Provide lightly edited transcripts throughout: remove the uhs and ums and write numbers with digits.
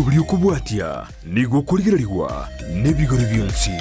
Omoroberi okobwatia nigo okorigererigwa nebigori bionsi.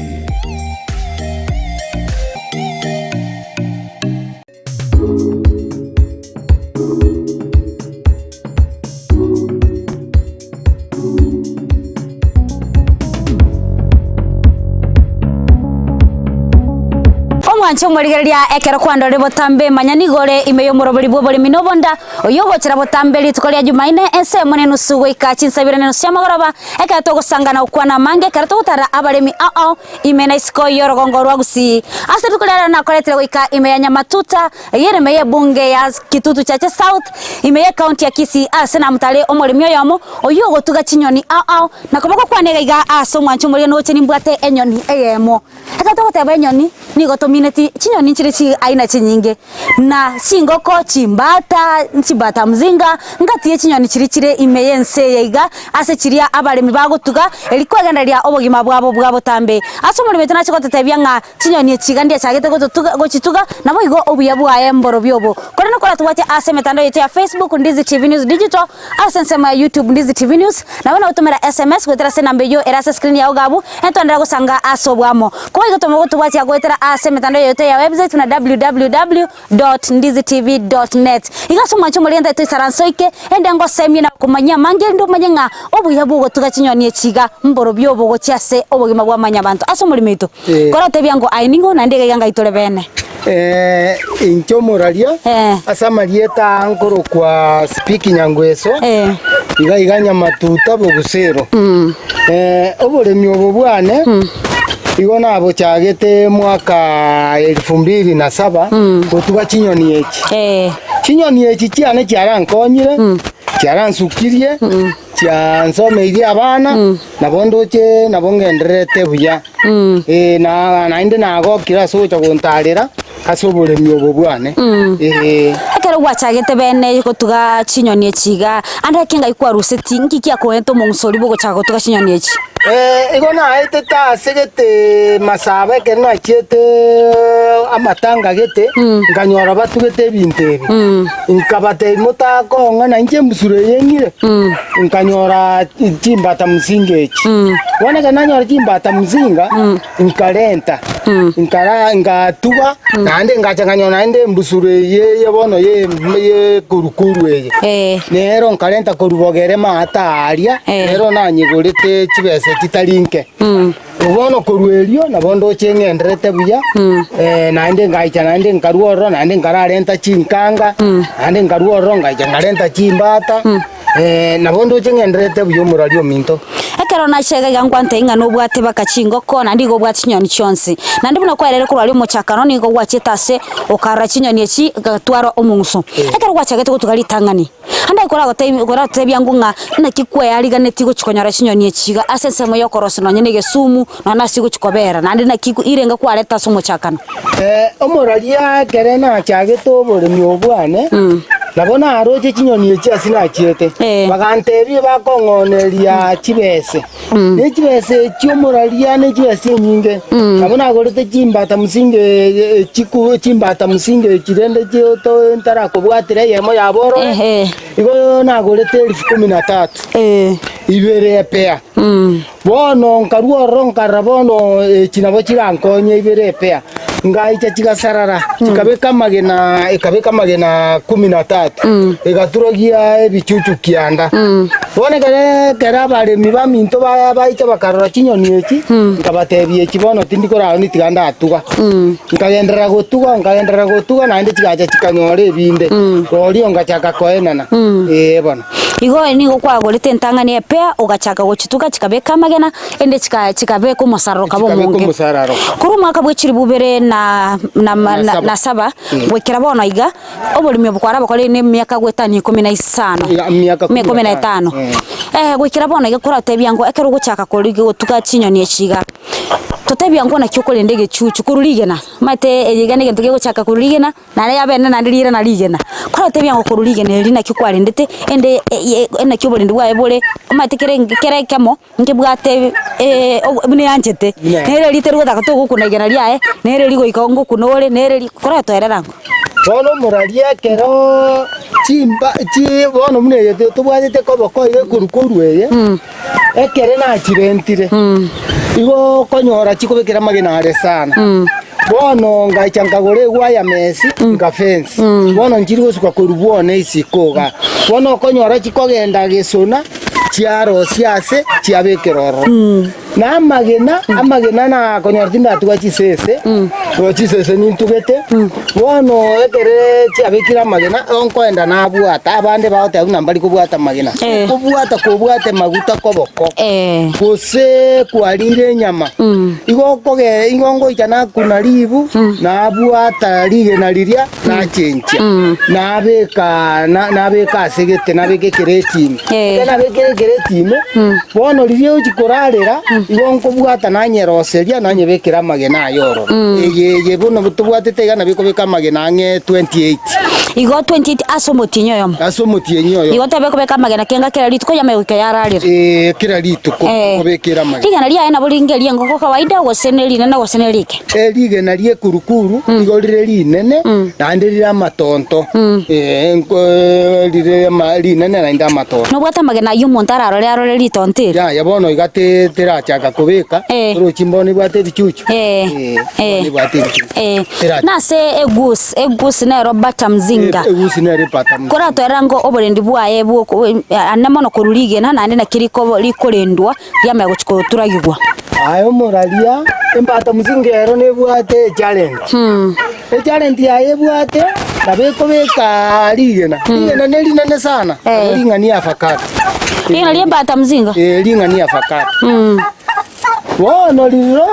Omwanche omorigereria ekero kwandorire botambe manya nigo ore ime y'omoroberi bw'oboremi na obonda, oyio ogochera botambe rituko ria Jumaine ensemo na enusu goika chinsa ibere na enusu chiamagoroba, ekero togosanga na gokwana amange ekero togotara abaremi ao ao ime na isiko y'orogongo rwa Gusii. Ase rituko ria rero nakoretire goika ime ya Nyamatuta, eyio ere ime y'ebunge ya Kitutu Chache South, ime y'ecounty ya Kisii ase namotare omoremi oyomo oyio ogotuga chinyoni ao ao, na koba gokwana iga iga ase omwancho omorigia noche nimbwate enyoni eyemo. Ekero togoteba enyoni, nigo tomineti chinyoni nchire chi aina chinyinge, na chingoko, chimbata, chimbata mzinga, ngati ye chinyoni chiria chire ime y'ense eye iga, ase chiria abaremi bagotuga, eri kwegendereria obogima bwabo bwa botambe. Ase omoremi oito nache gototebia ng'a chinyoni echi iga ndiachagete gototuga gochituga, naboigo obuya bwaye mborobio obo. Korende koratobwatie ase emetandao yaito ya Facebook, Ndizi TV News Digital, Ase ensemo ya YouTube Ndizi TV News, nabo nogotomera SMS goetera ase enamba eyio ere ase screen yao iga abwo, entwenderere gosanga ase oboamo. Koba igo tome gotobwatia goetera ase emetandao yaito ya website buna www.ndizitv.net. Iga ase omwancho omorente aye toisaranse oike, ende ngosemie na komanyia amange erinde omanye ng'a obuya bw'ogotuga chinyoni echi iga mborobio obo gochia ase obogima bwa mwanyabanto ase omorimo oito. Korotebia ngo aye ning'o naende iga iga ngai tore bene. Inche omoraria Eh. ase amarieta aa nkorokwa Spiki Nyangweso, Eh. iga iga Nyamatuta Bogusero. Eh, oboremi obo bwane igo nabochagete mwaka elfu mbili na saba gotuga chinyoni echi. Eh. Chinyoni echi chiane chiarankonyire, chiaransukirie, chiansomeirie abana, nabo ndoche nabo ngendererete buya. Ee, na naende nagokire ase ogocha gontaarera ase oboremi obo bwane. Ee. Ekero gwachagete bene gotuga chinyoni echi iga, ande eke ngai kwaruseti, nki kiakoete omong'uso oria bwogochaka gotuga chinyoni echi? Eh, igo naetete ase gete masaba ekero nachiete amatanga gete, nkanyora batugete ebinto ebi. Nkabatebia motakong'a na inche embusuro eye eng'ire, nkanyora chimbata mzinga echi. Bono ekero nanyora chimbata mzinga, nkarenta, nkara nkatuga, naende ngacha nkanyora naende embusuro eye eye bono ye ye kurukuru eye. Eh. Nero nkarenta korwa bogere maata aaria, Eh. nero nanyegorete chibesa chitari nke. Bono korwa erio nabo ndoche ng'enderete buya, naende ngaicha naende nkarua ororo, naende nkararenta chinkanga, naende nkarua ororo ngaicha nkarenta chimbata, nabo ndoche ng'enderete buya omorwari ominto. Ekero nacha iga iga nkwantebia ng'a nobwate baka chingoko naende igo obwate chinyoni chionsi. Naende buna kwarere korwa aria omochakano nigo gwachiete ase okarora chinyoni echi egatwara omong'uso. Ekero gwachagete gotuga ritang'ani. Ande koragotebie koratotebia ango ng'a naki kweariganetie gochia konyora chinyoni echi iga ase ensemo ya okorosia nonye na egesumu, nonye na ase ogochia kobera, naende naki irenge kwareta ase omochakano. Omoraria ekere nachagete oboremi obo bwane, nabo naroche chinyoni echi ase nachiete, bagantebia bakong'oneria chibese. Ne chibesa echio omoraria ne chibesa enyinge, nabo nagorete chimbata msinge echiku chimbata msinge echi rende chioto ntarakobwatera eyemo yabo orore, Ehe. igo nagorete elfu kumi na tatu, Eh. ibere epea. Bono nkarua ororo nkarora bono echi nabo chirankonye ibere epea. Ngaicha chigasarara, chikabeka amagena, ekabeka amagena kumi na tatu, egaturagia ebichuchu kianda. Bono ekero ekero abaremi baminto ba- baicha bakarora chinyoni echi, nkabatebia echi bono tindi koraoni tiga ndatuga. Nkagenderera gotuga, nkagenderera gotuga naende chigacha chikanyora ebinde, rorio ngachaka koenana, ee bono. Igo nigo kwagorete entang'ani epea, ogachaka gochituga chikabeka amagena, ende chika chikabeka omosararo okaba Chikabeka omonge. omosararo. Korwa omwaka bwe chilifu bibere na na Na na saba. na saba, goikera bono iga, oboremi obo kwarabokorire na emiaka goetania ikomi na isano, Ya, emiaka emiaka ikomi na etano. Eh. Eh, goikera bono iga koratebia ng'o ekero ogochaka korigia gotuga chinyoni echi iga, totebia ng'o naki okorenda egechuchu korwa rigena, omanyete eye iga na egento kegochaka korwa rigena. Naende yaba ende naende riire na rigena. Korotebia ng'a korwa rigena eri naki kwarendete, ende naki oborendi bwaye bore, omanyete kere kere ekemo, nkebwate buna eanchete, nere ritari gotaka togokuna rigena riaye, nere rigoika ngokuna ore, nere ri koratoerera ang'o. Bono omoraria ekero chimba chi bono buna eye tobwatete koboko iga ekorwa korwa eye. Ekere nachirentire, igo okonyora chikobekera amagena are sana. Bono ngaicha nkagora egwaya mesi, nkafensi. Bono nchiri gosuka korwa bwone isiko igaa. Bono okonyora chikogenda gesona, chiarosia ase, chiabekera ororo. Na amagena, amagena nakonyora tindatuga chisese, korwa chisese nintugete, bono ekere chiabekire amagena, nkoenda nabwata, abande bagoteba buna mbari kobwata amagena. Eh. Kobwata kobwate maguta koboko, Eh. gose kwarire enyama, igo okoge igo ngocha nakuna ribu, nabwata rigena riria, nachenchia, nabeka na nabeka ase gete, nabeka ekereti ime. Eh. Ekero nabekire ekereti ime, bono riria ochi korarera, igo nkobwata nanyeroseria, nanyebekera amagena aye ororo. Eye eye bono tobwatete iga nabo ekobeka amagena ang'e 28. Igo 28 ase omotienyi oyomo. Ase omotienyi oyomo. Igo tobe kobeka amagena kenga kera rituko yamanye goika yararera. Ee, kera rituko Eh. okobekera amagena. Rigena riaye nabo ringa eri'engoko kawaida, gose nerinene gose nerike. Erigena ri'ekurukuru nigo rire rinene, naende rire amatonto, ee, nko- rire ama- rinene naende amatonto. Nobwate amagena ayio omonto ararore arore ritonto eri. Yaya bono iga te- terachaka kobeka, Eh. orochi mbono ebwate ebichuchu. Eh, Eh, eh. bono ebwate ebichuchu. Eh, Teracha. nase egusi, egusi nero bata mzinga. E- Egusi nere epata mzinga. Koratwerera ngo oborendi bwaye bwoko ane mono korwa rigena naende naki riko rikorendwa riamanya gochia koturagigwa. Aye omoraria, embata mzinga ero nebwate echallenge. Echallenge yaye ebwate, nabo ekobeka rigena. Rigena ne rinene sana, nabo Eh. ring'ani avocado. Rigena ria embata mzinga? Eh, ring'ani avocado. Bono ririro,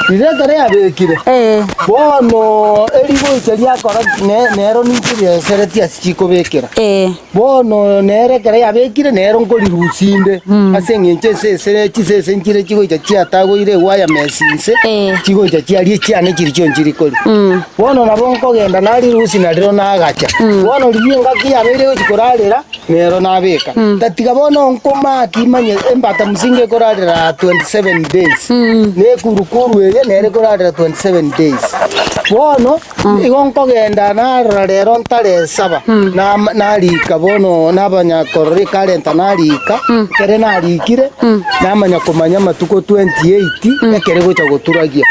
riria ekero yabekire, Eh. bono erigocha riakora ne- nero ninche riaseretie ase chikobekera. Eh. Bono nere ekero yabekire, nero nkorirusia inde, ase engencho esese chisese nchire chigocha chiatagoire egwaya mesi inse, Eh. chigocha chiaria echiane chiri chionsi chirikoria. Bono nabo nkogenda narirusia nariro nagacha. Bono riria engaki yabeire egochia korarera, nero nabeka. Tatiga bono nkomaki imanye embata msinga ekorarera 27 days, na ekurukuru eye nere ekorarera 27 days. Bono. Igo nkogenda narora rero ntare saba, na- narika bono nabanya korora ekalenta narika, ekere narikire, namanya komanya amatuko 28 ekere gocha goturagia.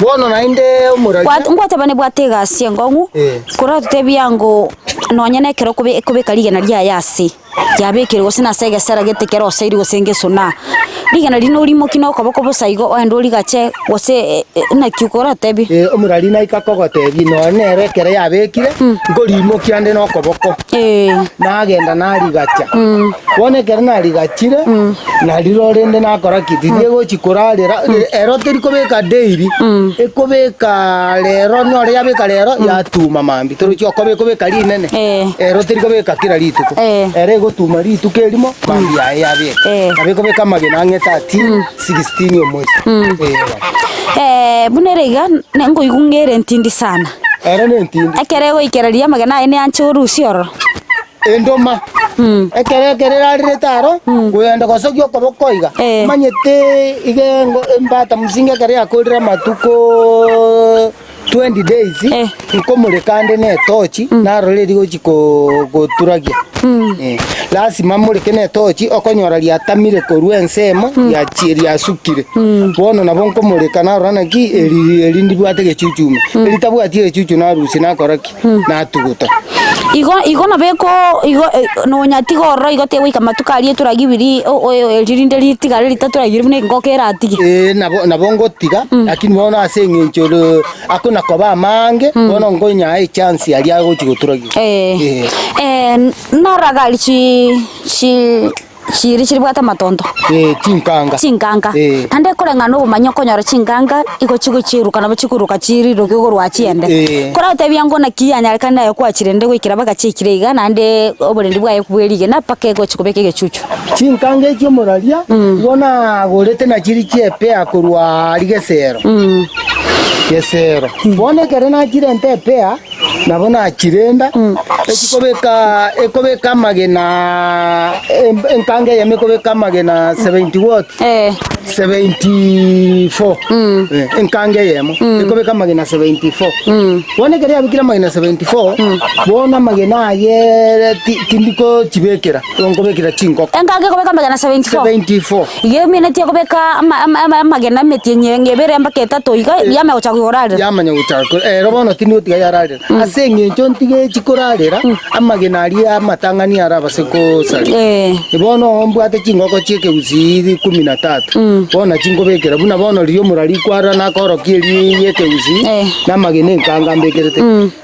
Bono naende omoraria. Gwat- ngwateba nibwate egasi enkong'u, Eh. korotebia ngo nonye na ekero okobe okobeka rigena riaye ase. Kiabekirwe gose nase egesera gete keroseiri gose ngesona. Rigena riria norimoki na okoboko bosa igo oende origache gose naki okoratebie. Ee, omorari naika akogotebia, Nonya nere ekero yabekire, nkorimokia ande nokoboko, nagenda narigacha. Bono ekero narigachire, nariro rende nakora ki? Riria egochi korarera, ero teri kobeka daily, ekobeka rero nore yabeka rero, yatuma mambia. Torochi okoba ekobeka rinene, ero teri kobeka kera rituko. Ere egotuma rituko erimo, mambia yaye yabeka. Nabo ekobeka amagena ang'e 13, 16 omoisia. Eh, Eh, buna ere iga, ne- nkoigwa ng'a ere entindi sana. Ere nentindi. Ekero egoikereria amagena aye neanche orusie ororo. Endoma. Ekero ekero erarerete aro, koyenda gosokia okoboko iga, Eh. omanyete iga engo embata msinga ekero yakorire amatuko 20 days, Eh. nkomoreka ande ne etochi, narora erigochi ko- goturagia. Eh, Lasima moreke ne etochi, okonyora riatamire korwa ensemo, riachie riasukire. Bono nabo nkomoreka narora naki eri eri ndibwate egechuchu ime. Eritabwati egechuchu narusia nakora ki? Natuguta. Igo igo nabo eko igo nonya tiga ororo igo tegoika amatuko aria eturagi biri o- o eri rinde ritigare ritaturagiri buna engoko eratige. Ee, nabo nabo ngotiga, lakini bono ase eng'encho ere akona koba amange, bono nkonyaa echance aria agochi goturagia. Eh, Eh. eh, noragari chi chi Chiiri chiribwate amatonto. Eh, chinkanga. Chinkanga. Eh. Naende koreng'ana obomanyi okonyora chinkanga igo chigochieruka nabo chikoruka chiriroke korwa chiende. Eh. Koratebia ngo naki yanyarekana aye kwachirende goikera mpaka chiikire iga naende oborendi bwaye bwe rigena mpaka egochi kobeka egechuchu. Chinkanga echi omoraria, igo nagorete nachiri chiepea korwa aria Gesero. Gesero. Bono ekero nachirente epea. Nabo nachirenda, echikobeka ekobeka amagena enkanga eyemo ekobeka amagena 70 what? Eh. 74 Eh, enkanga eyemo ekobeka amagena 74 Bono ekero yabekire amagena 74 bono amagena aye ti- tindikochibekera nkobekera chingoko Enkanga ekobeka amagena 74. 74 Iga emineti ekobeka ama- ama- ama- amagena emetienyi enge ebere mpaka etato iga, yamanya gochaka korarera. Yamanya gochaka ko- ero bono tindi gotiga yararera. Ase eng'encho ntige echi korarera, amagena aria amatang'ani arabase kosaria. Eh. Bono mbwate chingoko chi'ekegusii ikomi na tatu, bono nachi nkobekera buna bono riria omorari kwarora nakorokia eria y'ekegusii, Eh. na amagena enkanga mbekerete.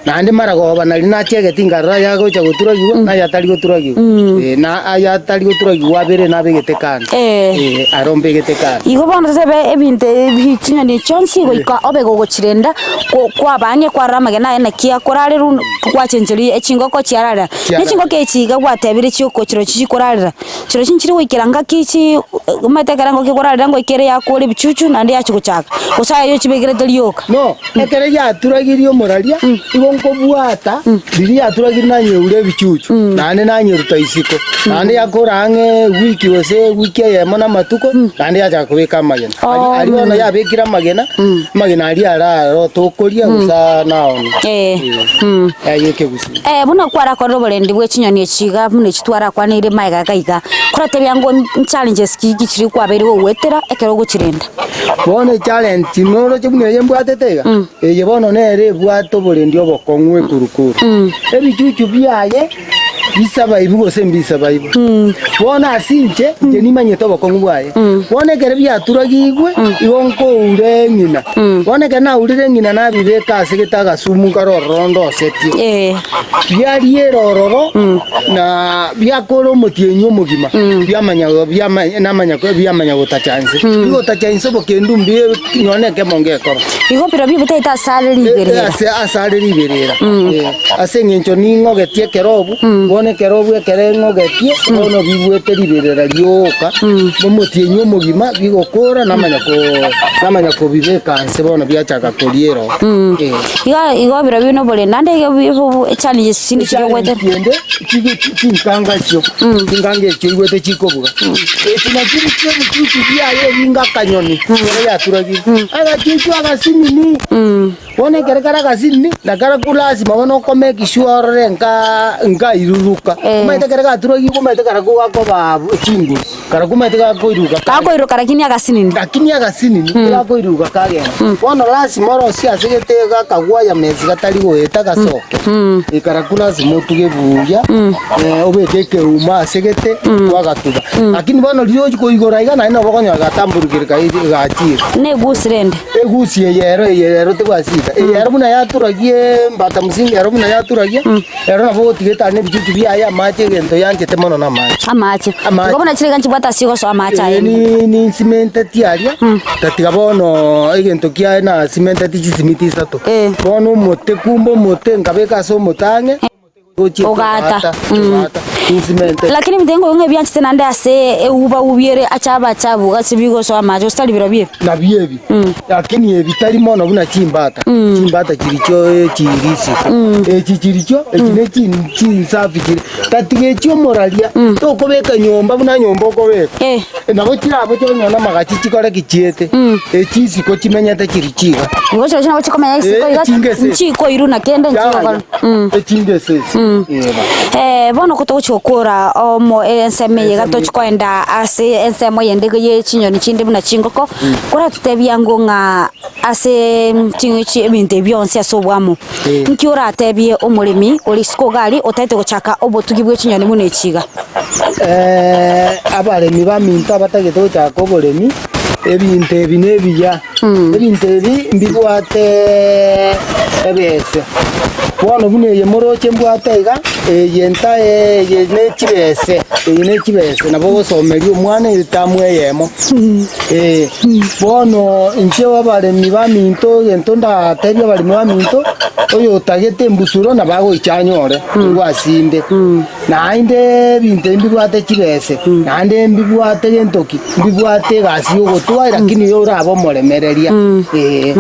Naende maragoba naria nachegeti nkarora ayagocha goturagigwa na ayatari goturagigwa, Eh, na ayatari goturagigwa abere nabegete kando, Eh. Eh, aro mbegete kando. Igo bono totebe ebinto ebi chinyoni echi chionsi goika obe gogochirenda ko- kwabang'e kwarora amagena aye naki akorarerwa gwachencheria echingoko chiararera. Chiararera. Ne chingoko echi iga gwatebire chioko chirochio chikorarera, chirochio nchiri goikera ngaki chi omanyete ekero engoko ekorarera ngoika ere yakora ebichuchu naende yachia gochaka, gose aye ochibekerete rioka. No, ekero yaturagirie omoraria, igo nkobwata riria yaturagirie nanyeure ebichuchu, naende nanyeruta isiko, naende yakora ang'e ewiki gose ewiki eyemo na amatuko, naende yachaka kobeka amagena. Oh. Aria bono yabekire amagena, amagena aria araro tokoria gose naoni. Eh. Aye ekegusii. Eh, buna kwarakorire oborendi bwe chinyoni echi iga buna echi twarakwaneire magega iga iga, koratebia ngo challenges ki ki chiria kwabeire gogoetera ekero ogochirenda? Bono echallenge noroche buna eye mbwatete iga, eye bono nere ebwate oborendi obokong'u ekurukuru. Ebichuchu biaye bisabaibu gose mbisabaibu. Bono ase inche, inche nimanyete obokong'u bwaye. Bono ekero biaturagigwe, igo nkoura eng'ina. Bono ekero naurire eng'ina nabibeka ase gete agasumu nkare ororo ndosetie. Eh. Biariera ororo, na biakora omotienyi omogima, biamanya biama namanya biamanya gotacha inse. Bigotacha inse obokendu mbi nonya na ekemo ngekoba. Igo birobio bitaete ase are riberera. Ase ase are riberera. Eh, ase eng'encho ning'ogetie ekerobu, bono ekerobu ekero eng'ogetie, bono bibwete riberera rioka, omotienyi omogima bigokora namanya ko namanya kobibeka inse bono biachaka koriera oo. Eh. Iga igo birobio noborende naende iga bi echallenges chinde chiria Echallenge ogwetera. ende chige chinkanga echio chinkanga echio oigwete chikobuga echi nachio richio ebichuchu biaye ebinge akanyoni ekero yaturagire agachuchu agasinini bono ekero kare agasinini na karokwo lasima bono oko make sure orore nka nkairuruka Eh. omanyete ekero gaturagigwe omanyete karokwo gakoba chinguru. Karokwo omanyete gakoiruka kare. Gakoiruka lakini agasinini. Lakini agasinini gakoiruka kagenda. Bono lasima orosie ase gete gakagwaya mesi gatari goeta gasoke. Eh, Karokwo lasima otuge buya, eh, obeke ekeuma ase gete kwagatuba. Lakini bono riria ochi koigora iga naende nabo okonyora gatamburukire kai gachire. Negusi rende. Egusi eye ero eye ero tebwasita. Eye ero buna yaturagie mbata msingi ero buna yaturagia. Ero nabo ogotiga etari nebichuchu biaye amache egento yanchete mono namache. Amache. Amache. Igo buna chire nchibwate ase gosoa amache aye. Ee, ni ninsimenteti aria, tatiga bono egento kiaye nasimenteti chisimiti isato. Eh. Bono omote kumbe omote nkabeka ase omote ang'e, gochia Ogata. ogata, ogata, ninsimenteti. Lakini ebinto ebi ng'a ebianchete naende ase euba ubi ere ache abe achabu ase bigosoa amache gose tari birobio ebi. Nabio ebi. Lakini ebi tari mono buna chimbata, chimbata chirichio chirisi, echi chirichio, echi ne chin- chinsafi chire, tatiga echi omoraria, tokobeka nyomba buna nyomba okobeka. Eh. Nabo chirabo chionyora na amagachi chikore ki chiete, echi isiko chimenyete chirichio iga. Igo chirochio nabo chikomenya isiko Eh, iga, chingese. nchikoirwa na kende nchigokora. Yaya, echingese esi. Eh, ba. Eh, bono kotogochia gokora omo ensemo eye iga tochi koenda ase ensemo eyende iga ye chinyoni chinde buna chingoko, Koratotebia ng'o ng'a ase ching'uchi ebinto ebi bionsi ase oboamo, nki oratebie omoremi ore isiko iga aria otagete gochaka obotugi bwe chinyoni buna echi iga? Abaremi baminto abatagete gochaka oboremi, ebinto ebi nebiya, ebinto ebi mbibwate ebese. Bono buna eye moroche mbwate iga, eye ntae eye ne chibese, eye ne chibese nabo ogosomeria omwana etamu eyemo. Ee, bono inche abaremi baminto, egento ndatebie abaremi baminto, oyotagete embusuro nabo agoicha anyore korwa ase inde. Naende ebinto ebi mbibwate chibese, naende mbibwate gento ki, mbibwate egasi y'ogotwaa lakini igo orabe omoremereria, ee.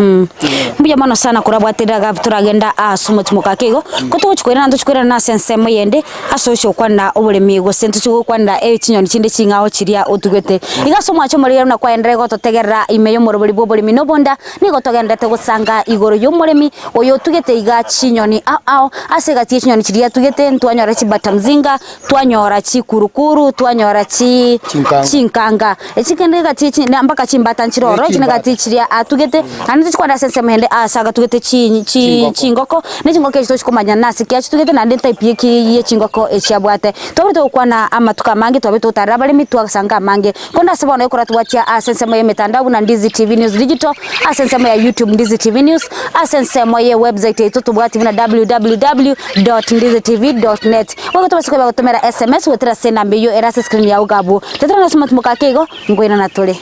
Mbuya mono sana korabwaterera iga toragenda ase omotimoka ake igo, ko togochi koirana ntochi koirana ase ensemo eyende ase ogochi gokwanera oboremi gose ntochi gokwanera chinyoni chinde ching'ao chiria otugete. Iga ase omwancho omorero buna kwaenderere gototegerera ime y'omorobori bw'oboremi na obonda, Nigo togenderete gosanga igoro y'omoremi oyo otugete iga chinyoni ao ao. Ase egati ye chinyoni chiria atugete ntwanyora chibatamzinga, twanyora chikurukuru, twanyora chi Chinkanga. chinkanga. Echi kende egati ye chi na mpaka chimbata nchire ororo, echi negati chiria atugete, naende tochikwana ase ensemo ende ase agatugete chi chi Chingoko. chingoko, ne chingoko echi tochikomanya nase ki achitugete naende etype ye ki ye chingoko echi abwate. Twabeire togokwana amatuko amange, twabeire togotarera abaremi twasanga amange. Korende ase bono ekoratwatia ase ensemo y'emetandao buna Ndizi TV News Digital, ase ensemo ya YouTube Ndizi TV News, ase ensemo ye website yaito tobwati buna www.ndizitv.net. Boigo tobase koba gotomera SMS goetera ase enamba eyio ere ase escreen yao iga abwo. Tetera nase omotumo ake igo, nkoirana tore.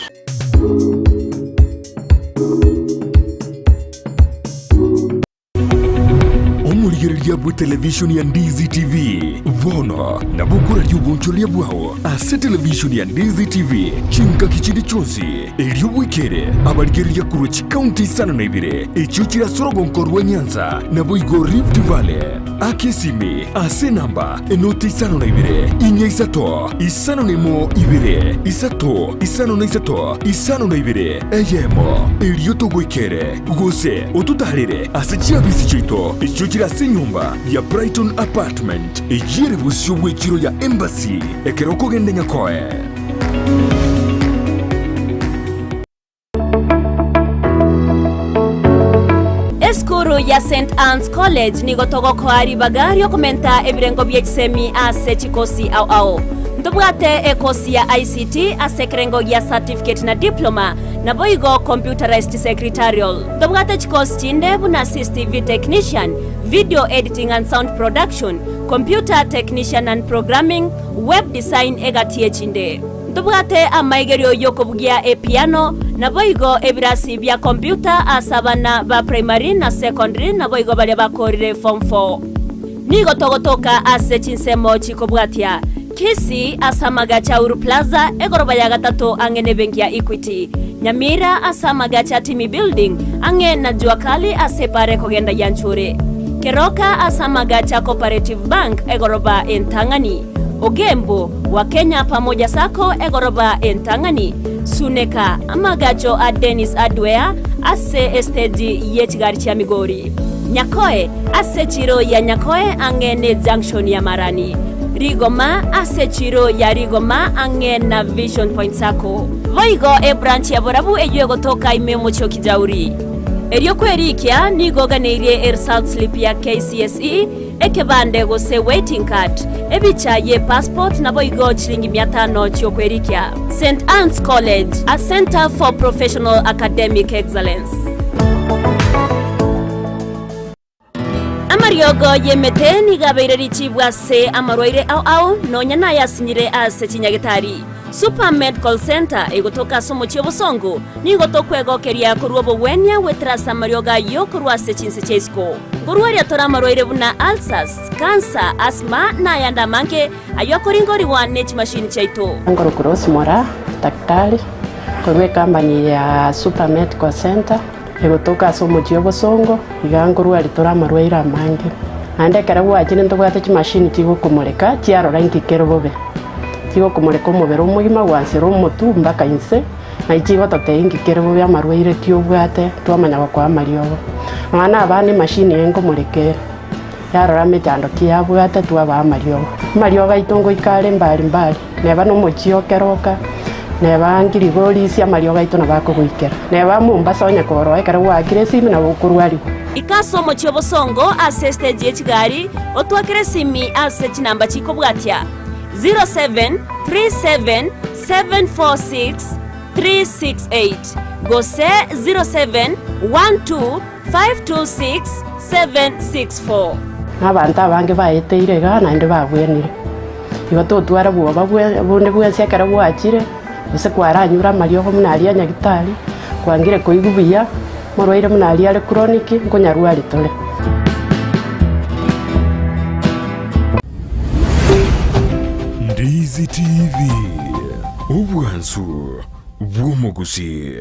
Omorigereria bw'etelevishoni ya Ndizi TV bono nabo okoraria obonchoreria bwao ase televishoni ya Ndizi TV chingaki chinde chionsi, erio bwekere abarigereria korwa chikaunti isano na ibere echio chire ase orogonko rwa Nyanza naboigo Rift Valley. Aka esimi ase enamba enoti isano na ibere, inya isato, 51 ibere, isato, 53, 52, eyemo, erio togoikere. Gose ototaarere ase chiabisi chiaito echio chire ase enyomba ya Brighton Apartment, eyio ere bosio bw'echiro ya Embassy, ekero okogenda Nyakoe. Esukuru ya St Anne's College nigo togokoa ribaga riokomenta ebirengo bie chisemi ase chikosi ao ao. Ntobwate ekosi ya ICT ase ekerengo gia certificate na diploma, Naboigo computerized secretarial. Ntobwate chikosi chinde buna CCTV technician, video editing and sound production, computer technician and programming, web design egati echinde. Ntobwate amaigerio y'okobugia epiano, naboigo ebirasi bia computer ase abana ba primary na secondary naboigo baria bakorire form four. Nigo togotoka ase chinsemo chikobwatia, Kisii ase amagacho a Uhuru Plaza, egoroba ya gatato ang'e nebenki ya Equity, Nyamira ase amagacho a Timi Building, ang'e na Jua Kali ase epara ekogenda Gianchure, Keroka ase amagacho a Cooperative Bank, egoroba entang'ani, Ogembo, Wakenya Pamoja Sacco, egoroba entang'ani, Suneka, amagacho a Dennis Hardware ase esteji ye chigari chia Migori. Nyakoe, ase echiro ya Nyakoe ang'e ne junction ya Marani. Rigoma, ase echiro ya Rigoma ang'e na Vision Point Sacco. Boigo ebranch ya Borabu eyio egotoka ime omochie o Kijauri. Erio kwerikia nigo oganeirie eresult slip ya KCSE, ekebande gose waiting card, ebicha ye passport naboigo chiringi mia tano chiokwerikia. St Anne's College, a centre for professional academic excellence. Amariogo y'emete nigo abeire richibu ase amarwaire ao ao, nonya nayasinyire ase chinyagetari. Super Medical Centre egotoka ase omochie obosongo, nigo tokwegokeria korwa obogwenia goetera ase amariogo ayio korwa ase chinse chia isiko. Nkorwaria tore amarwaire buna ulcers, cancer, asthma na ayande amange ayio akoringorigwa ne chimashini chiaito. Ngorokwa Rose Moraa, daktari, korwa ecompany ya Super Medical Centre. Egotoka ase omochie obosongo, iga nkorwaria tore amarwaire amange. Naende ekero gwachire ntobwate chimashini chigokomoreka chiarora inki kere bobe. Chigokomoreka omobere omogima gwansera omotwe mpaka inse, naye chigototebia inki kere bobe amarwaire ki obwate twamanya gokoa amariogo. Nonya na abana emashini eye nkomoreka ere, yarora emechando ki yabwate twabaa amariogo. Amariogo aito ngoika are mbari mbari. Neba nomochie o keroka, neba ngirigorisia amariogo aito nabo akogoikera. Neba Mombasa onye koroa ekero gwaakire esimi nabo okorwarigwa. Ika ase omochie obosongo ase estage ye chigari, otwakere esimi ase chinamba chikobwatia, 0737746368 gose 0712526764. Na abanto abange baeteire igaa naende babwenire. Igo totware bwoba bonde bwensi ekero gwachire, gose kwaranyure amariogo buna aria a nyagitari, kwangire koigwa buya, morwaire buna aria are chronic, nkonyarwari tore. Ndizi TV, obwansu bw'omogusii.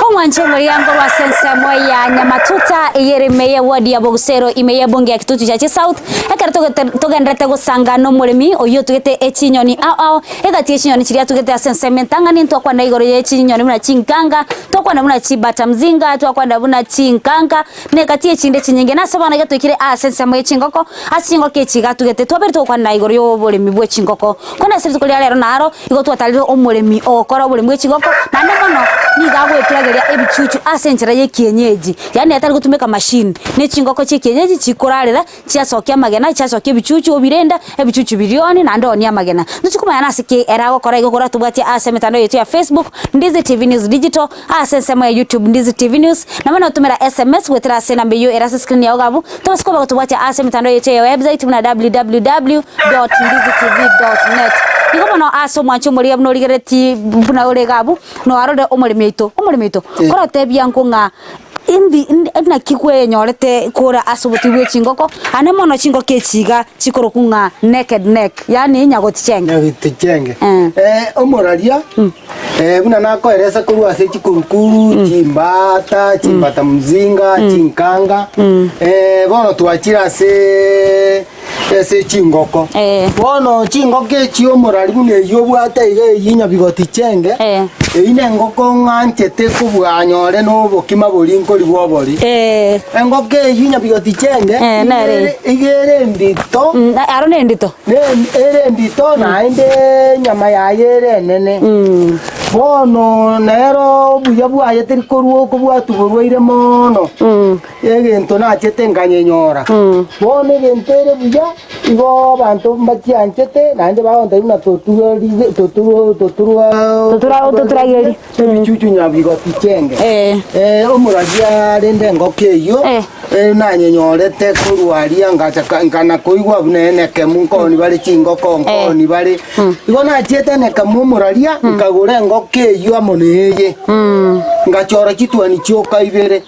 Omwanche omoriango rwa ase ensemo ya Nyamatuta eyere ime ye ward ya Bogusero ime ye bunge ya Kitutu Chache South ekero togete togenderete gosanga na omoremi oyio otugete echinyoni ao ao egati ye chinyoni chiria atugete ase ensemo entang'ani ntwakwana igoro ye chinyoni buna chinkanga twakwana buna chibata mzinga twakwana buna chinkanga na egati echinde chinyinge nase bono iga toikire ase ensemo ye chingoko Ase chingoko echi iga atugete, twabeire togokwana igoro y'oboremi bwe chingoko. Korende ase rituko ria rero naro, igo twatarire omoremi ogokora oboremi bwe chingoko, naende mono nigo agoeturageria ebichuchu ase enchera y'ekienyeji, yaani atari gotumeka machine, ne chingoko chia ekienyeji chikorarera, chiasokia amagena, chiasokia ebichuchu obirenda, ebichuchu biria oonie naende oonie amagena. Ntochi komanya nase ki ere agokora igo koratobwatie ase emetandao yaito ya Facebook, Ndizi TV News Digital, ase ensemo ya YouTube Ndizi TV News, nabo notumera SMS goetera ase enamba eyio ere ase screen yao iga abwo, Tobasa koba gotobwatia ase emetandao yaito ya website buna www.ndizitv.net. Nigo mono ase omwancho omoria buna origerereti buna ore iga abwo, noarore omoremi oito, omoremi oito, korotebia nko ng'a indi naki kwenyorete kore ase obotugi bwe chingoko, ande mono chingoko echi iga chikorokwa ng'a naked neck, yaani nyagotichenge. Nyagotichenge. Omoraria Buna nakoeresa korwa ase chikurukuru, chimbata, chimbata mzinga, chinkanga, bono twachire ase ase chingoko. Bono chingoko echi omorari buna eyio obwate iga eyio nyabigoti chenge, eyio nengoko ng'anchete kobua nyore na obokima boria nkorigwa obori. Engoko eyio nyabigoti chenge, iga ere endito. Aro nendito. Ere endito naende enyama yaye ere enene. Bono nero obuya bwaye teri korwa okobwatwa borwaire mono, egento nachete nkanyenyora. Bono egento ere buya, igo abanto mbachianchete naende bagontebia buna totugerige toturwa toturwa Totura toturagerie. Ebichuchu nyabigoti chenge. Omoragia rende engoko eyio nanyenyorete korwa aria ngacha nkana koigwa buna enekemu nkoni bare chingoko nkoni bare. Igo nachiete enekemu omoraria nkagora engoko eyio amo na eye. Ngachora chitwani chioka ibere.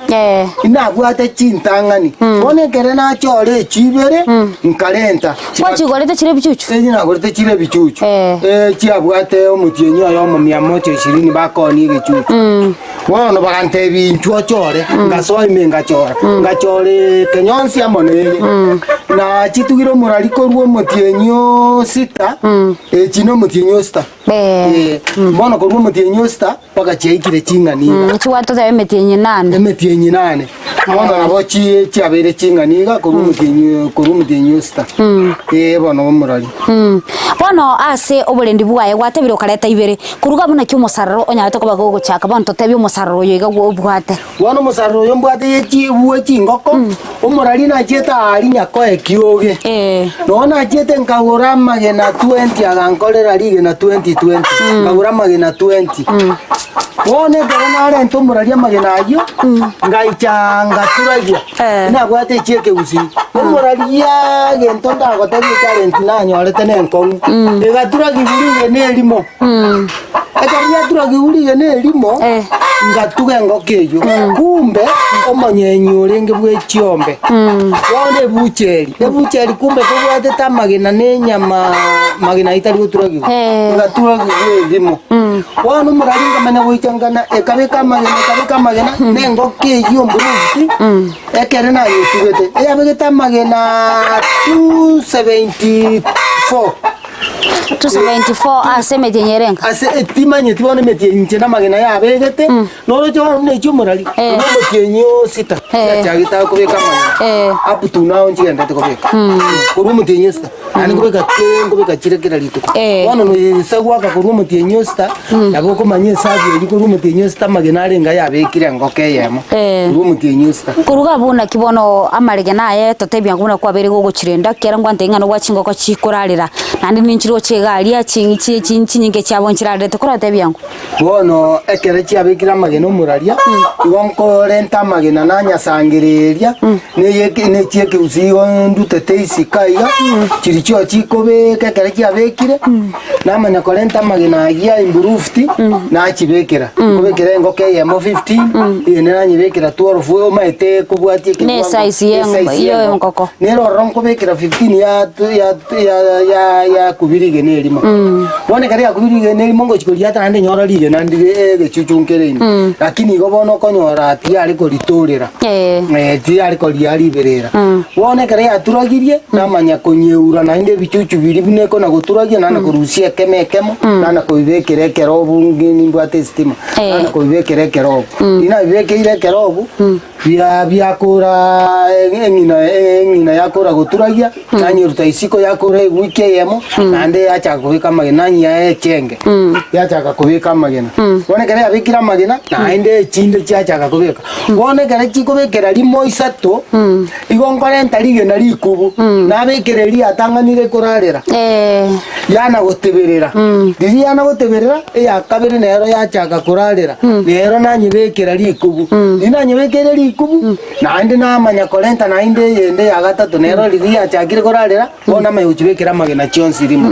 Inabwate chintang'ani. Bono ekere nachora echi ibere nkarenta. Gwachigorete chire ebichuchu? Echi nagorete chire ebichuchu. Eh. Chiabwate omotienyi oyomo mia moja ishirini bakoonia egechuchu. Bono bagantebia inchuo ochore, ngasoa ime ngachora. Ngachora ekenyonsi amo na eye. Na chitugire omorari korwa omotienyi o sita, echi na omotienyi o sita. Eh. Bono korwa omotienyi o sita mpaka chiaikire ching'ani iga. Chigwate totebe emetienyi nane. Emetienyi nane. Bono nabo chi chiabeire ching'ani iga korwa omotienyi korwa omotienyi o sita. Eh bono omorori. Bono ase oborendi bwaye gwatebire okareta ibere, koruga abwo naki omosararo onyarete koba gogochaka bono totebie omosararo oyo iga obwate. Bono omosararo oyo mbwate ye chi bwe chingoko, omorari nachiete aaria nyakoe kioge. Nonya nachiete nkagora amagena 20 agankorera rigena 20 20, nkagora amagena 20. Bono ekero narenta omorari amagena ayio, ngaicha ngaturagia, nabwate echi ekegusii, omoraria egento ndagotebie echalenti nanyorete nenkong'u, egaturagigwa rigena erimo. Ekero riaturagigwa rigena erimo, ngatuga engoko eyio, kumbe omonyenyi orenge bwe chiombe. Bono ebucheri, ebucheri kumbe tobwatete amagena na enyama, magena ayio tari goturagigwa, egaturagigwa erimo. Bono omorari nkamanya goika nkana ekabeka amagena ekabeka amagena, na engoko eyio omburuti, ekere nayetugete, eyabegete amagena 274. 274 ase emetienyi ere enka. Ase timanyeti bono emetienyi inche namagena yabegete, noroche bono buna echio omorari, Eh. buna omotienyi o sita, Eh. chiachagete akobeka amagena. Eh. Up to now nchigenderete kobeka. Korwa omotienyi o sita, naende nkobeka ke nkobeka chire kera rituko. Eh. Bono noisa goaka korwa omotienyi o sita, nabo okomanya esabu eria korwa omotienyi o sita amagena arenge ayabekire engoko eyemo, Eh. korwa omotienyi o sita. Koruga abwo naki bono amaregena aye totebia ng'a buna kwabeire gogochirenda, ekiagera ngwantebia ng'a nobwate chingoko chikorarera. Naende ninchiroche iga aria chi chi chi chinyinge chiabo nchirarerete koratebia ng'o. Bono ekero chiabekire amagena omoraria, igo nkorenta amagena nanyasangereria, neye ne chiekegusii igo ndutete isiko aiga, chirichio chikobeka ekero chiabekire, namanya korenta amagena ayio a improved, nachibekera. Nkobekera engoko eyemo 15, eyende nanyebekera 12, omanyete kobwatia Ne ekewango, esize ye esize ye y'engoko. engoko. Nere ororo nkobekera 15 ya ya ya ya yakubire rigena erimo. Bono ekero yakubire rigena erimo ngochi koriata naende nyora rigena ndire egechuchu nkere ime. Lakini igo bono okonyora tiyare koritorera. Eh. Eh, tiyare koria riberera. Bono ekero yaturagirie, namanya konyeura naende ebichuchu biria buna ekona goturagia nana korusia ekemo ekemo, nana kobibekera ekerobu ngi nimbwate estima, Eh. nana kobibekera ekerobu. Riria nabibekeire ekerobu, Bia biakora eng'ina eng'ina yakora goturagia, nanyeruta isiko yakora ewiki eyemo, naende yachaka kobeka amagena, nanyia echenge, yachaka kobeka amagena. Bono ekero yabekire amagena, naende echinde chiachaka kobeka. Bono ekero chikobekera rimo isato, igo nkorenta rigena rikubu, nabekera eria yatang'anire korarera. Eh. Yana goteberera. Riria yana goteberera, eya kabere nero yachaka korarera, nero nanyebekera rikubu. Riria nanyebekeire rikubu, naende namanya korenta naende eyende ya gatato, nero riria yachakire korarera, bono namanya gochibekera amagena chionsi rimo.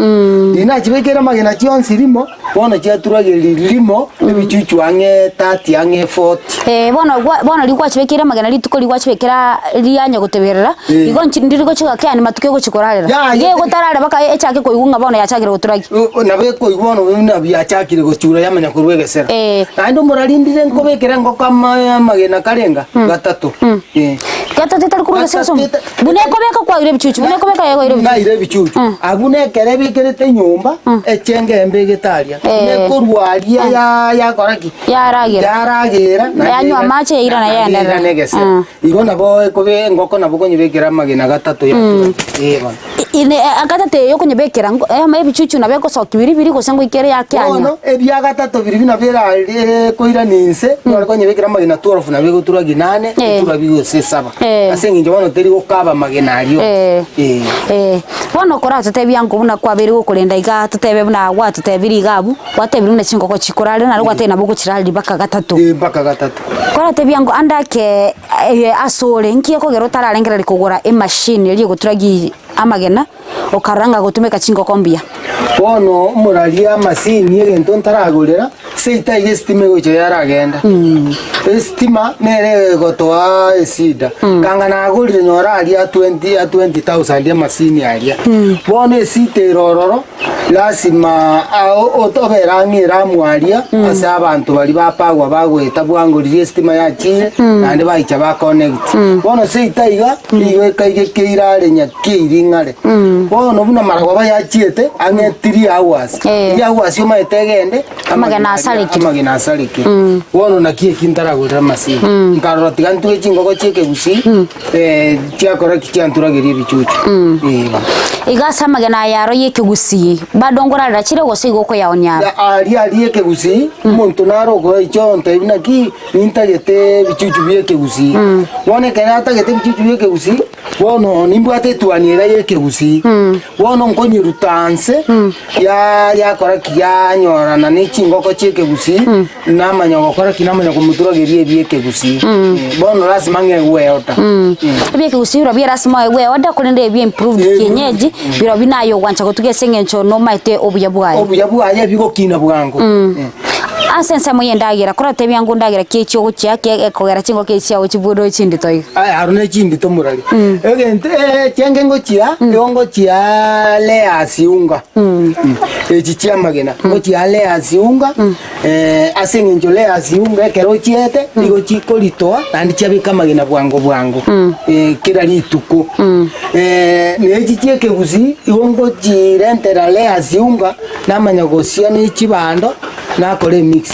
Riria nachibekeire amagena chionsi rimo, bono chiaturageria rimo, ebichuchu ang'e 30 ang'e 40. Eh, bono gwa bono riria gwachibekeire amagena rituko riria gwachibekera rianya goteberera, Eh. igo nchi ndiri gochika kiani matuko egochi korarera. Yaya. Iga egotarara mpaka echake koigwa ng'a bono yachakire goturagia. O- o, nabo ekoigwa bono buna biachakire gochura yamanya korwa egesera. Eh. Naende omorarindire nkobekera engoko ama- amagena karenga gatato. Eh. Gatato etari korwa egesera ase omonto. Gatato Buna ekobeka kwaire ebichuchu, buna ekobeka yakoire ebichuchu. Naire ebichuchu. Abwo nekero ebekerete enyomba, echenge embegete aria. Eh. Nekorwa aria ya yakora ki? Yaragera. Yaragera. Yanywa amache yairana yaenderera. yaenderera. Egesera. Mm. Igo nabo ekobe engoko nabo okonyebekera amagena gatato yatura. Eh bono. Ine agatato eye okonyebekera ngo ama ebichuchu nabo egosokia biri biri gose ngoikere yakianya. Bono ebia gatato biri buna birare koirania inse, nore konyebekera amagena 12 nabo egotura ginane, Eh. etura gose saba. Eh. Ase eng'encho bono teri gokaba amagena aria Eh. Eh. Eh, bono okoratotebia nko buna kwabeire gokorenda igaa totebe buna gwatotebirie iga abwo, Gwatebirie buna chingoko chikorarera, nario gwatebire nabo ogochirareria mpaka gatato. Eh, mpaka gatato. Koratebia ngo ande ake eh, asore, nki ekogera otararengereria kogora emachine eria egoturagia amagena, okarora ng'a gotumeka chingoko mbuya? Bono omoraria amasini egento ntaragorera, seita iga esitima egocha yaragenda. Esitima nere egotoa esida. Kanga nagorire nyora aria 20 a 20,000 amasini aria. Bono esita ere ororo, Lasima obere ang'e eramu aria ase abanto baria bapagwa bagoeta bwango riria esitima yachire naende baicha ba connect. Bono seita iga nigo ekaigeke are nyakeiri ng'are. Bono buna maragoba yachiete ang'e 3 hours. Eh. 3 hours omanyete egende Amagena asarekire. Amagena asarekire. Bono naki eki ntaragorera amasini. Nkarora tiga ntue chingoko chia ekegusii chiakora ki chianturageria ebichuchu. Eh. Iga ase amagena aya aro y'ekegusii, bado nkorarera chire gose igo okoyaonia aro? Ya, Aria aria ekegusii, omonto nare okoracha ontebi naki nintagete ebichuchu bia ekegusii. Bono ekero atagete ebichuchu bia ekegusii, bono nimbwate etuani ega ya ekegusii. Bono nkonyeruta nse, ya yakora ki yanyorana ne chingoko chia ekegusii, namanya gokora ki namanya komoturageria ebia ekegusii. Bono lasima ng'egwe eoda. Ebia ekegusii birobio erasima oegwe eorder korende ebia improved Eh, kienyeji birobio naye ogwancha gotuga ase eng'encho nomaete obuya bwaye. Obuya bwaye bigokina bwango. Eh. Ase ensemo y'endagera, koratebia ng'o ndagera ki echio ogochia ki ekogera chingoko echi chiago chibwere chindito iga? Aya aro ne chindito morari. Egento echenge ngochia, igo ngochia layers unga. Echi chia amagena, ngochia layers unga, ase eng'encho layers unga ekero ochiete, nigo chikoritoa naende chiabeka amagena bwango bwango, kera rituko. Na echi chia ekegusii, igo ngochirentera layers unga, namanya gosia ne chibando, nakora emix.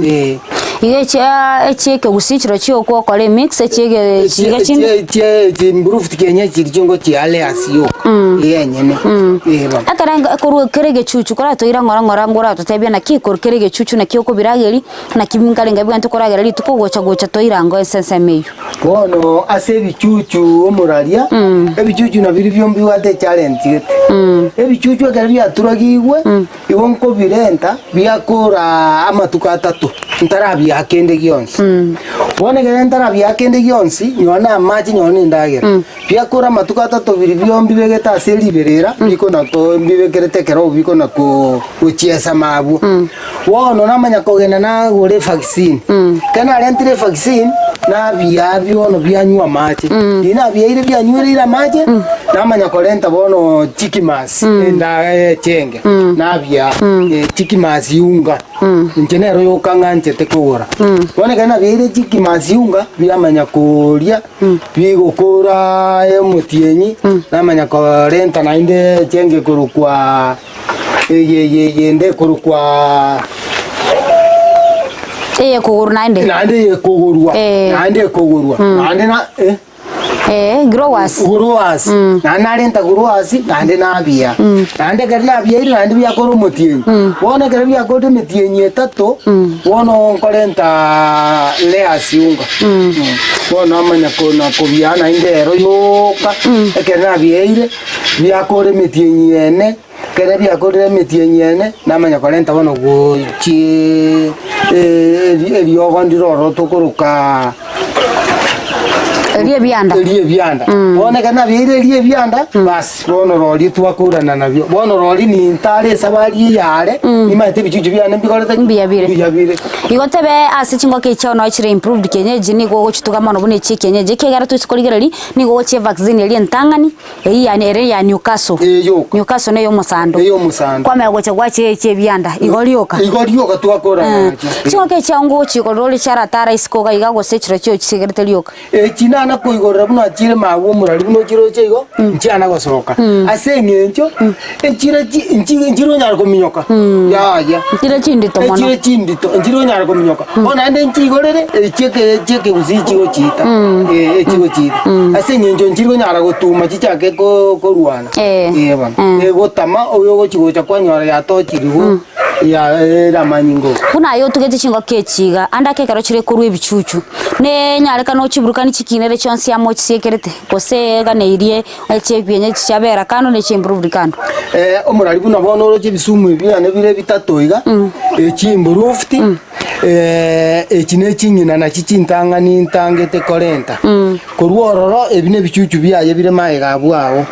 Eh. Iga echia echia ekegusii chiro chiokwa okore emix echia ege chiga chinde. Echie echi improved kienyeji chiria chingochia layers yoka iga enyene eh bono. Ekero enga ekorwa kere egechuchu koratoira ng'ora ng'ora ngoratotebie naki korwa kere egechuchu naki okobirageria, naki nkarenge bwente koragera rituko gocha gocha toira ango ase ensemo eywo. Bono ase ebichuchu omoraria, ebichuchu nabirobio mbibwate echallenge gete. Ebichuchu ekero biaturagigwe, igo nkobirenta biakora amatuko atato ntarabiaa kende gionsi. Bono ekero ntarabiaa kende gionsi, nonye na amache nonye na endagera, biakora amatuko atato birobio mbibegete ase riberera, bikona ko mbibekerete ekerogo bikona ko gochiesama abwo. Bono namanya kogenda nagora evaccine, ekero narentire evaccine, nabiaa bono bianywa amache, riria nabiaire bianywereire amache, namanya korenta bono chikimas enda echenge, nabiaa chikimas unga, inche nero yoka ng'anchete kogora. Bono ekero nabiaire chikimas unga, biamanya koria, bigokora omotienyi, namanya korenta naende echenge ekorokwa. Eye eye eyende ekorokwa Eye kogoro naende. naende ekogorwa Eh. naende ekogorwa naende na eh, Eh, growers. growers naende narenta growers naende nabia naende ekero nabiaire naende biakora omotienyi bono ekero biakorire emetienyi etato bono nkorenta layers unga bono namanya kona kobia naende ero yoka ekero nabiaire Biakora emetienyi ene, ekero biakorire emetienyi ene, namanya korenta bono gochie eriogo ndire ororo tokoroka Eria ebianda. eria ebianda. Bono ekero nabiaire eria ebianda, basi bono roria twakorana nabio. Bono roria nintare esabari eyare, nimanyete ebichuchu biane mbikorete ki? Mbuya bire. Mbuya bire. Igo tebe ase chingoko echi chiao chire improved kienyeji nigo ogochituga mono buna echi ekienyeji ekiagera toise korigereria Nigo gochia evaccine eria entang'ani, eyio yaani ere ya Newcastle. Eye yoka. Newcastle neye omosando. Eye omosando. Kwamanya gocha gwachia echia ebianda, igo rioka. Igo rioka twakora nacho. Chingoko echi ngochi igorera ore chiaratara isiko iga iga gose chiro chio chisigerete rioka. Echi nana koigorera buna chire magwa omorari buna ochiroche igo, nchiana gosoka. Ase eng'encho, echire chi nchi nchire onyare kominyoka, yaya. Nchire chindito mono. Echire chindito, nchire onyare kominyoka. Bono naende nchiigorere, echi eke echi ekegusii chigochiita, eh echigochiita. Ase eng'encho nchiri konyara gotuma chichake ko korwana. Eh. Eh bono. Egotama oyo ogochi gocha kwanyora yatochirigwe, ya ere amanyinga oko. Buna aye otugete chingoko echi iga, ande ake ekero chire korwa ebichuchu, nenyarekana ochiburukanie chikinere chionsi amo ochisiekerete, gose eganeirie Echi ebienyeji chiabera kando ne chimproved kando. Eh, omorari buna bono oroche ebisumu ebi biane bire bitato iga, echi improved, eh, echi ne ching'ina nachi chintang'ani ntangete korenta. Korwa ororo ebi ne ebichuchu biaye bire magega abwo agwo.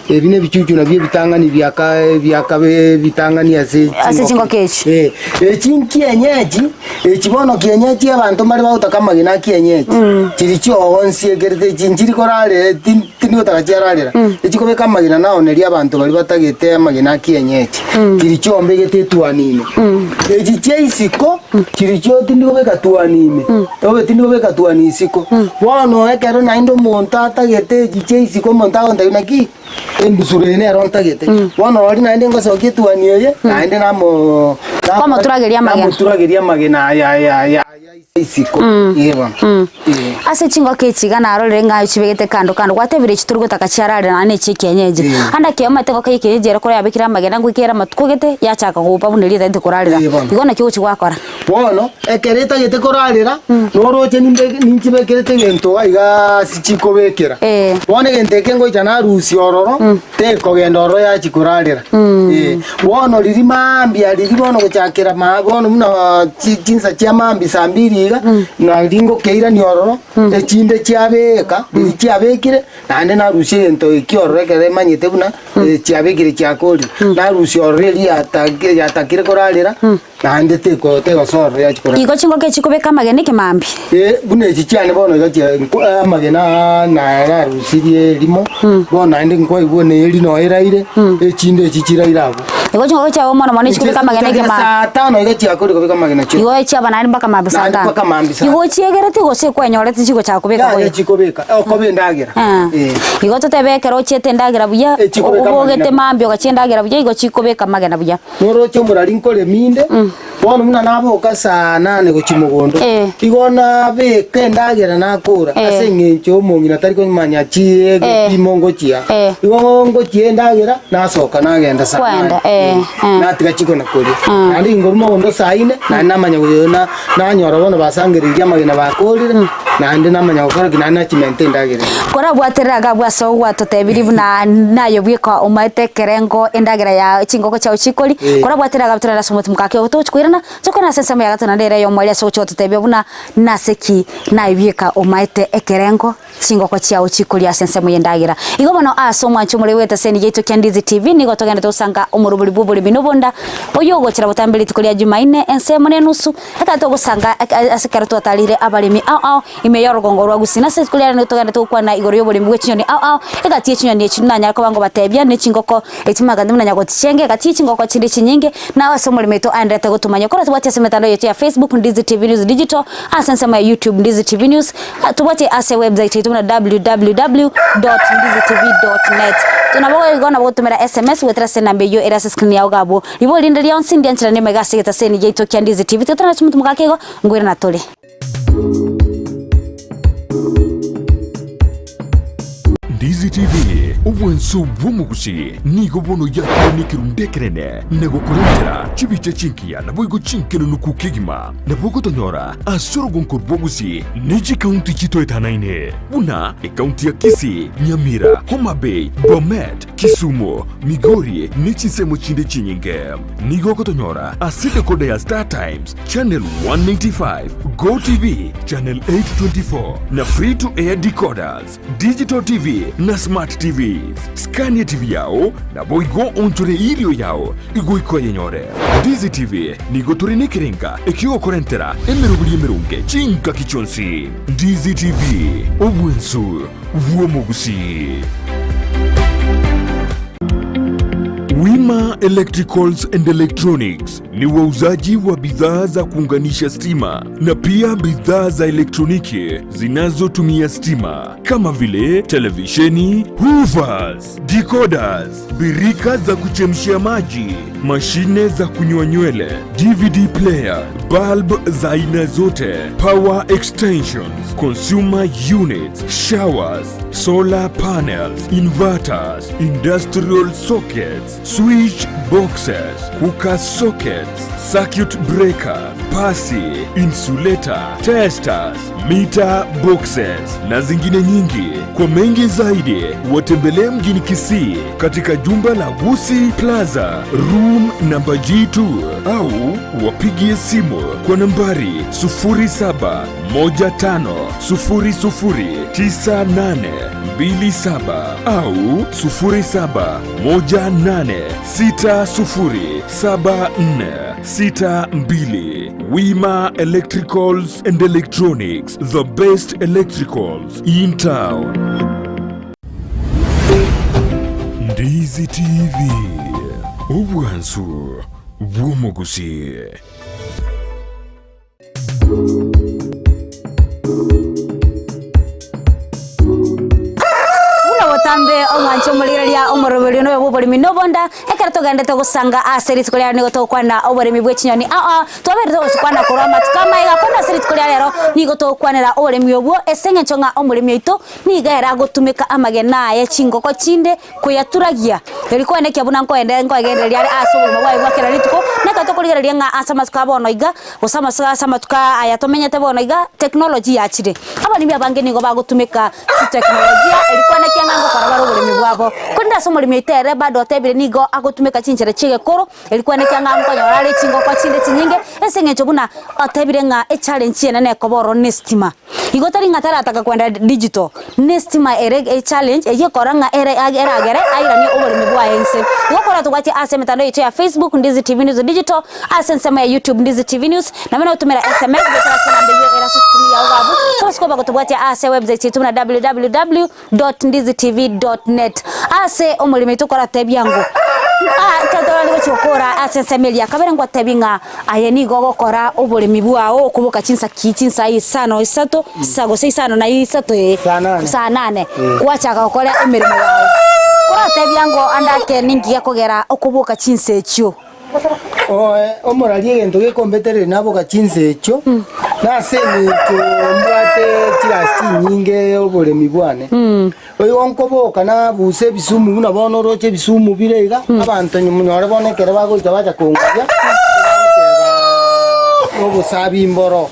Ebi ne ebichuchu nabio ebitang'ani biaka biakabe ebitang'ani ase Ase chingoko echi. Eh, echi nkienyeji, Echi bono kienyeji abanto mbare bagotaka amagena a kienyeji, chiri chiogonsi-ekerete echi nchiri korarera ti- tindigotaka chiararera, echikobeka amagena naoneria abanto baria batagete amagena a kienyeji, chiri chiombegete etuani ime. Echi chia isiko, chiri chio tindigobeka tuani ime, obe tindigobeka tuani isiko. Bono ekero naende omonto atagete echi chia isiko omonto agontebia naki. Embusuro eye nero ntagete. Bono roria naende ngosokia etuani eye, naende namo Kwamoturageria amagena. Namoturageria amagena aya aya aya aya isiko. Ee bono. Ee. Ase chingoko echi iga narorire ng'a chibegete kando kando, gwatebire echi tori gotaka chiararera naende echi ekienyeji. Ande ekero omanyete engoko ya ekienyeji ere kore yabekire amagena ngoika ere amatuko gete, yachaka gopa buna eria etagete korarera. Ee bono. Igo naki ogochi gwakora. Bono, ekero etagete korarera, noroche nimbe ninchibekerete egento iga iga ase chikobekera. Eh. Bono egento eke ngocha narusia ororo, tekogenda ororo yachia korarera. Eh, bono riria mambia riria bono gochakera ma bono buna chi chinsa chia mambia saa mbiri iga, nari ngokeirania ororo, echinde chiabeka, riria chiabekire, naende narusia egento ekio ororo ekero emanyete buna, chiabekire chiakorire. Narusia ororo eria yatake yatakire korarera. Naende teko tegosoa ororo yachia korara. Igo chingoko echi chikobeka amagena ekemambia. Eh, buna echi chiane bono iga chia nko- eh, amagena aa na narusirie erimo, bono naende nkwaigwa na eri noyo eraire, echinde echi chiraire abwo. Igo chingoko chiabo mono mono echikobeka amagena Echi ekemambia. saa tano iga chiakorire kobeka amagena chio. Igo echiaba naende mpaka mambia saa Naende tano. mpaka mambia saa Igo ochiegereti gose ekwenyorete chigochaka kobeka Yaya boigo. chikobeka, okoba endagera. Ah. Eh. Igo totebe ekero ochiete endagera buya, Echikobeka obogete amagena. mambia ogachia endagera buya, igo chikobeka amagena buya. Noroche omorari nkoremi inde. Bono buna naboka saa nane gochia mogondo, Eh. igo nabeka endagera nakora Eh. ase eng'encho omong'ina tari komanya chi Eh. egepimo ngochia. Eh. Igo ngochia endagera nasoka nagenda saa Kwenda, nane. eh, eh. Natiga chikona koria. Ah. Naende inkorwa mogondo saa ine, naende namanya goyo na nanyora bono basangereirie amagena bakorire, naende namanya gokora ki naende nachimenta endagera eyio. Korabwaterere iga abwo ase ogwatotebirie buna naye bweka omaete ekerengo endagera ya chingoko chiao chikoria, Eh. korabwaterere iga torare ase omotimoko ake togochi koirana, tokoirana ase ensemo ya gatato naende ere eyomweria ase ogochi gototebia buna nase ki naye bweka omaete ekerengo chingoko chiao chikoria ase ensemo y'endagera. Igo bono ase omwancho omoreu bw'etaseni yaito kia Ndizi TV nigo togenderete gosanga omorobori bw'oboremi na obonda, oyio ogochera botambe rituko ria Jumaine ensemo na enusu, ekero togosanga ase ekero twatareire abaremi ao ao ime y'orogongo rwa Gusii. Nase rituko riarenge nigo togenderete gokwana igoro y'oboremi bwe chinyoni ao ao, egati ye chinyoni echi nanyare koba ngobatebia ne chingoko echi magati buna nyagotichenge, egati ye chingoko chinde chinyinge, na ase omoremi oito aenderete gotomanya. Korwa tobwati ase emetandao yaito ya Facebook, Ndizi TV News Digital, ase ensemo ya YouTube, Ndizi TV News, Tobwate ase website yaito buna www.ndizitv.net. Nabo igo nabo gotumera SMS goetera ase enamba eyio ere ase screen yao iga abwo. Ribori rinde rionsi ndiancherane emaiga ase egetaseni giaito kia Ndizi TV. Tiga torane ase omonto mogake igo, nkoirana tore. Ndizi TV, obwanso bw'omogusi, nigo bono yakire nekerundu ekenene na gokorentera chibicha chingiya naboigo chinkenenuku kegima. Nabo ogotonyora ase orogonko rw'Ogusii ne chikaunti chitoetanaine, buna ekaunti ya Kisii, Nyamira, Homa Bay, Bomet, Kisumu, Migori ne chinsemo chinde chinyinge. Nigo ogotonyora ase decoder ya Star Times, Channel 195, GoTv, Channel 824 na Free to Air decoders, Digital TV na Smart TVs. Skania TV yao naboigo onchore irio yao igoika oyenyore. Ndizi TV nigo tore nekerenga ekiogokorentera emeroberi emeronge chingaki chionsi. Ndizi TV, obwensu bw'omogusii. Wima Electricals and Electronics ni wauzaji wa bidhaa za kuunganisha stima na pia bidhaa za elektroniki zinazotumia stima kama vile televisheni, hoovers, decoders, birika za kuchemshia maji, mashine za kunyoa nywele, DVD player, bulb za aina zote, power extensions, consumer units, showers, solar panels, inverters, industrial sockets, switch boxes, cooker sockets, circuit breaker, pasi, insulator, testers, meter boxes na zingine nyingi. Kwa mengi zaidi watembelee mjini Kisii katika jumba la Gusii Plaza room namba G2 au wapigie simu kwa nambari 0715009827 au 0718607462. Wima Electricals and Electronics, the best electricals in town. Ndizi TV, obwansu bw'omogusii. Buna botambe omwanche omorigereria omoroberio noyo bw'oboremi nobonda, ekero togenderete gosanga ase rituko riarero nigo togokwana oboremi bwe chinyoni ao ao, twaberete gochikwana korwa amatuko amaiga, korende ase rituko ria rero nigo togokwanera oboremi obwo ase eng'encho ng'a omoremi oito nigo ere agotumeka amagena aye chingoko chinde koyaturagia, erio koenekia buna nkoende nkoegendereria are ase obogima bwaye bwa kera rituko, na ekero tokorigereria ng'a ase amatuko a bono iga, gose amase ase amatuko aya tomenyete bono iga, technology yachire. Abaremi abange nigo bagotumeka chiteknolojia erio koenekia ng'a ngokora bare oboremi bwabo. Korende ase omoremi oito ere bado otebire nigo agotumeka chinchera chia egekoro, erio koenekia ng'a nkonyora are chingoko chinde chinyinge, ase eng'encho buna otebire ng'a echallenge enene ekoba ororo na estima. Igo tari ng'a tarataka kwenda digital, na estima ere echallenge eyio ekora ng'a ere eragere airanie oboremi bwaye inse. Igo koratobwatie ase emetandao yaito ya Facebook, Ndizi TV News Digital, ase ensemo ya YouTube, Ndizi TV News, nabo nogotumera SMS goetera ase enamba eyio ere ase escreen yao iga abwo, gose koba gotobwatia ase website yaito buna www dot ndizi tv dot net. Ase omoremo oito koratebia ng'o ah ekero torari gochia gokora ase ensemo eria ya kabere ngotebie ng'a aye nigo ogokora oboremi bwao okoboka chinsa ki chinsa isano isato sa gose isano na isato ee Saa nane. saa nane gwachaka gokora emeremo yao. Koratebia ng'o ande ake ninki gekogera okoboka chinsa echio. Omoraria egento gekombetereri naboka chinsa echio, nase eng'encho mbwate chigasi chinyinge oboremi bwane. Oigo nkoboka nabusa ebisumu buna bono oroche ebisumu bire iga, abanto nyore bono ekero bagocha bacha kongoria, bagoteba obosabi mboro.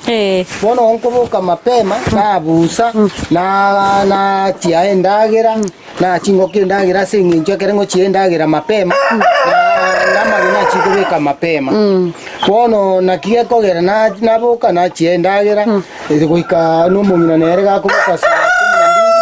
Bono nkoboka mapema nabusa, na nachia endagera. Na chingoko endagera ase engencho ekero ngochia endagera mapema, na amagena achia kobeka mapema. Bono naki gekogera na- naboka nachia endagera, ere goika na omong'ina nere gakoboka saa kumi na mbili,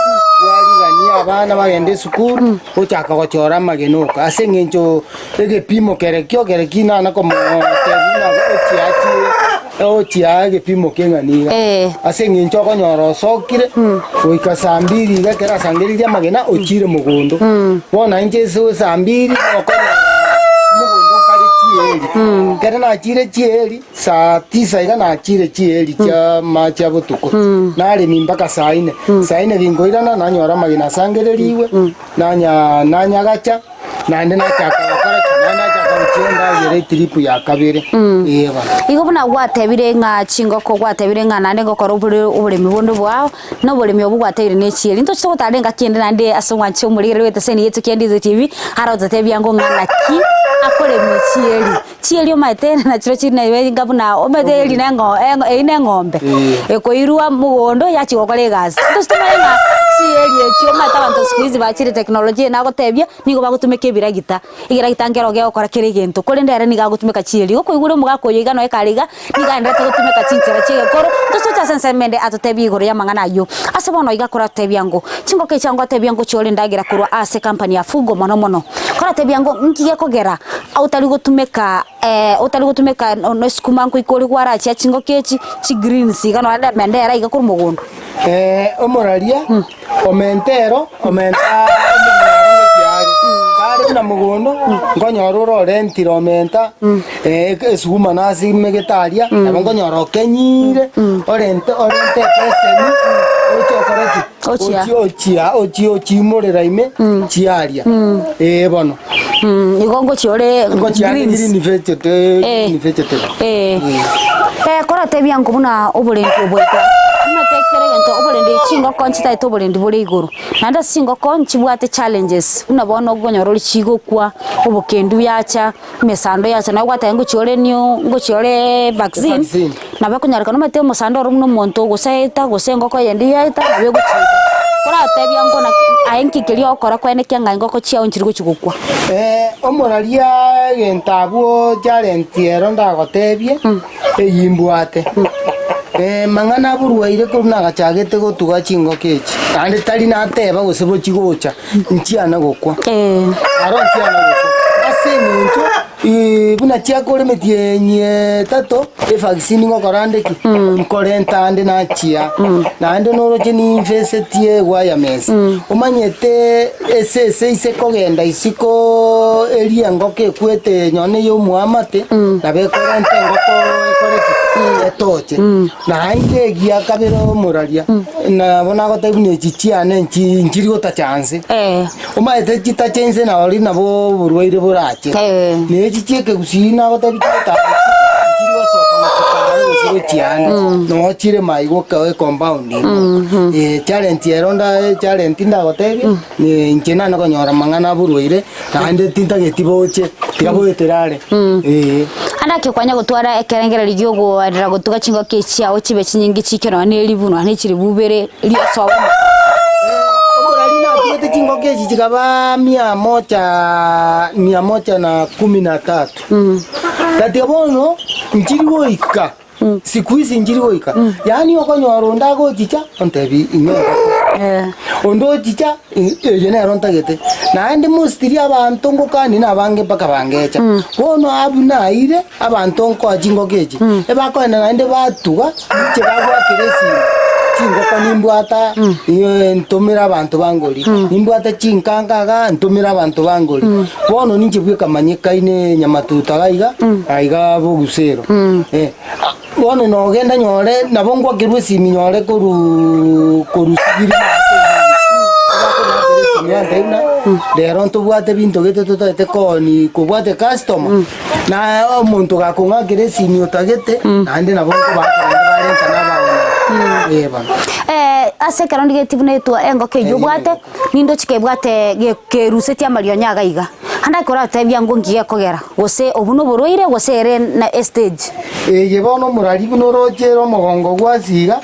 bwarigania abana bagende esukuru, ochaka gochora amagena oka. Ase eng'encho egepimo kerekio kerekio nana komotebia buna ochiachire. Ochiaa egepimo keng'ana iga, ase engencho okonyora osokire goika saa mbiri iga ekero asangereirie amagena ochiire mogondo. Bono inche ase saa mbiri okonyora mogondo nkare chieri. Ekero nachiire chieri saa tisa iga nachiire chieri chia amache a botuko. Naremi mpaka saa ine. Saa ine ginkoirana nanyora amagena asangererigwe, nanya nanyagacha. Naende nachaka gokora ki? Naende nachaka gochia endagera etiripu ya kabere. Ee bono. Igo buna gwatebire ng'a chingoko gwatebire ng'a naende ngokora obore oboremi bonde bwao, na oboremi obwo gwatebire ne chieri. Ntoche togotara engaki ende naende ase omwanchi omorigereria bw'eteseni yaito kia Ndizi TV, arototebia ngo ng'a naki akoremia chieri. Chieri omanyete nachio chiri naibe inga buna omanyete eri na eng'o eng'o eyio na eng'ombe, ekoirwa mogondo yachia gokora egasi. Intwe tomanye ng'a chieri echio omanyete abanto siku hizi bachire teknolojia nagotebia, nigo bagotumeka ebiragita, egeragita nkero gegokora kera egento, korende ere nigo agotumeka chieri. Igo koigure omogaka oyo iga noe kare iga, nigo aenderete gotumeka chinchera chia egekoro, tosoche ase ensemo ende atotebie igoro y'amang'ana ayio. Ase bono iga akoratebia ng'o, chingoko echi angotebia ngochiore endagera korwa ase company ya Fugo mono mono. Koratebia ng'o nki gekogera otari gotumeka otari gotumeka no esukuma nkoika ore kwarachia chingoko echi chigreens iga nonya na emendera iga korwa mogondo. Omoraria, omenta ero, omenta omonyaro ngochia are. Kare buna mogondo, nkonyora ore orentire omenta, esuguma nasimegete aria, nabo nkonyora okenyire, orente orente ebeseni, oche okore ki? Ochia. Ochie ochia ochie ochiimorera ime, chiaria. Ee bono. Igo ngochia ore Ngochia ande greens. green vegetable, Eh. green vegetable. Eh. Eh, koratebia nko buna oborendi obo iga, omanyete ekero egento oborendi chingoko nchitaete oborendi bore igoro, naende ase chingoko nchibwate challenges, buna bono okonyora ore chigokwa, obokendu yacha, emesando yacha, nabo gwateba ngochia ore new ngochia ore vaccine, Vaccine. nabo ekonyarekana omanyete omosando oro buna omonto gose aeta gose engoko eyende yaeta nabo egochika. Koratebia nko naki aye nki keria ogokora kwaenekia ng'a engoko chiao nchiri gochi gokwa. Omoraria egento abwo Jarenti ero ndagotebie, eyio imbwate. Mang'ana aborwaire korwa nagachagete gotuga chingoko echi, naende tari nateba gose bochi gocha, nchiana gokwa. Aro nchiana gokwa. Ase eng'encho buna chiakora emetienyi etato, evaccine ngokora ande ki? Nkorenta ande nachia. Naende noroche ninfesetie ewiremess. Omanyete esese ise kogenda isiko eria engoko ekwete nonye na omoamate, nabo ekorenta engoko ekore ki? Etoche. Naende egia kabere omoraria, nabo nagotebia buna echi chiane nchi nchiri gotacha nse. Omanyete chitache inse nari nabo oborwaire borache. Na echi chi'ekegusii nagotebia chigotacha nchiri gosoka gochia kare gose gochia ande, noo chire maiga oka ecompound ime. Eh, challenge ero nda challenge ndagotebia, inche nane konyora amang'ana aborwaire, naende tintageti boche, tiga boetere are, eh. Ande ake kwanya gotwara ekerengererio gi'ogoerera gotuga chingoko echi chiao chibe chinyinge chiike nonya ne ribu nonya ne chiribu ibere riosoa bono. Omorari natugete chingoko echi chikaba mia moja, mia moja na kumi na tatu. Gatiga bono nchiri goika siku hizi nchiri goika yaani okonyora onde agochicha ontebi ing'e engoko onde ochicha eye nero ntagete naende mostly abanto ngokani na abange mpaka bangecha bono abwo naire abanto nkoa chingoko echi ebakoenda naende batuga inche bagwakera esimi chingoko nimbwata ntomere abanto bangori nimbwate chinkanga igaa ntomere abanto bangori bono ninche bweka manyekaine nyamatuta iga iga aiga bogusero eh bono nogenda nyore nabo ngwakerwa esimi nyore korwa korwa sigiri. Rero ntobwate ebinto gete totagete kooni kobwate customer, na omonto gakong'akera esimi otagete, naende nabo nkobaaka naende barenta na abang'ina. Eh bono. Ase ekero ndigetie buna etwa engoko eywo obwate, nindoche kebwate ge kerusetie amarionya iga iga. Ande akoratebia ng'o nki gekogera, gose obwo noborwaire gose ere na estage. Eye bono omorari buna oroche ere omogongo gwasiga,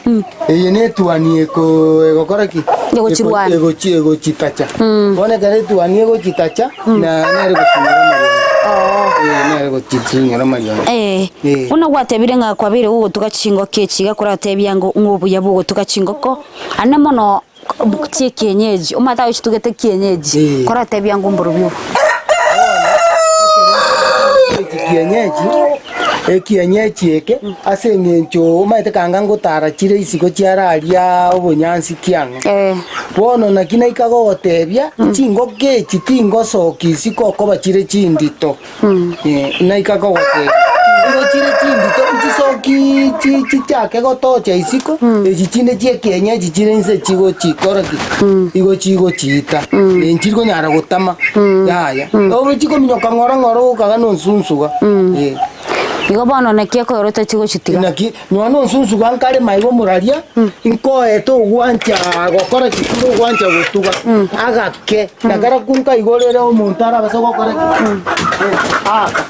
eye netuani eko egokora ki? Egochirwania. Egochi egochitacha. Bono ekero etuani egochitacha, na nere gosunyora amarionya. Eh, nere gochisunyora amarionya. Eh, Eh. buna gwatebire ng'a kwabeire gogotuga chingoko echi iga koratebia ng'o ng'o obuya bwogotuga chingoko, ande mono chia ekienyeji, omanyete aye ochitugete kienyeji, Eh. koratebia ng'o mborobio obo. Echi kienyeji, ekienyeji eke, ase eng'encho omanyete kanga ngotara chire isiko chiararia obonyansi kiang'o. Eh. Bono naki naika gogotebia, chingoko echi tingosoka isiko okoba chire chindito. Eh, naika kogotebia. Igo chire chindito nchisoki chi- chichake gotocha isiko, echi chinde chi'ekienyeji chire inse chigochikora ki? Igo chigochiita. Eh, nchiri konyara gotama, yaya. Obe chikominyoka ng'ora ng'ora ogokaga nonsunsuga. Eh. Igo bono naki ekoera otachi gochitiga? Naki nonya nonsunsuga nkare maiga omoraria, nkoete ogwancha gokora ki? Ogwancha gotuga, agake, nakarakwo nkaigorere omonto arabase gokora ki? Aka.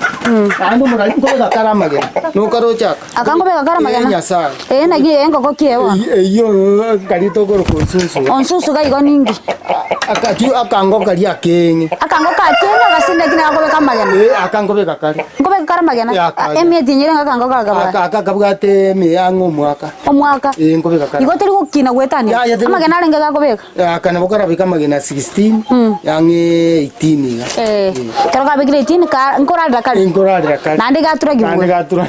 Naende omorari nkobeka kare amagena, nokaroche aka. Aka nkobeka kare amagena? Eh, Nyasaye. Ee naki ee engoko ki eye bono? Eyio nkari tokoroka onsunsuga. Onsunsuga igo ninki? Akati akango karia akeng'e. Akango kakeng'e gose naki nagakobeka amagena? Eh, aka nkobeka kare. Nkobeka kare amagena? Eh, aka. Emieti enye ere akango kaka Aka aka kabwate emeyang'o omwaka. Omwaka? Eh, nkobeka kare. Igo teri gokina goetania? Yaya, teri Amagena arenge gakobeka? Aka nabo karabeke amagena 16, ang'e 18 iga. Eh, ekero kabekire 18 ka nkorarera kare? Nkorarera kare. Naende gaturagigwe? Naende gatura.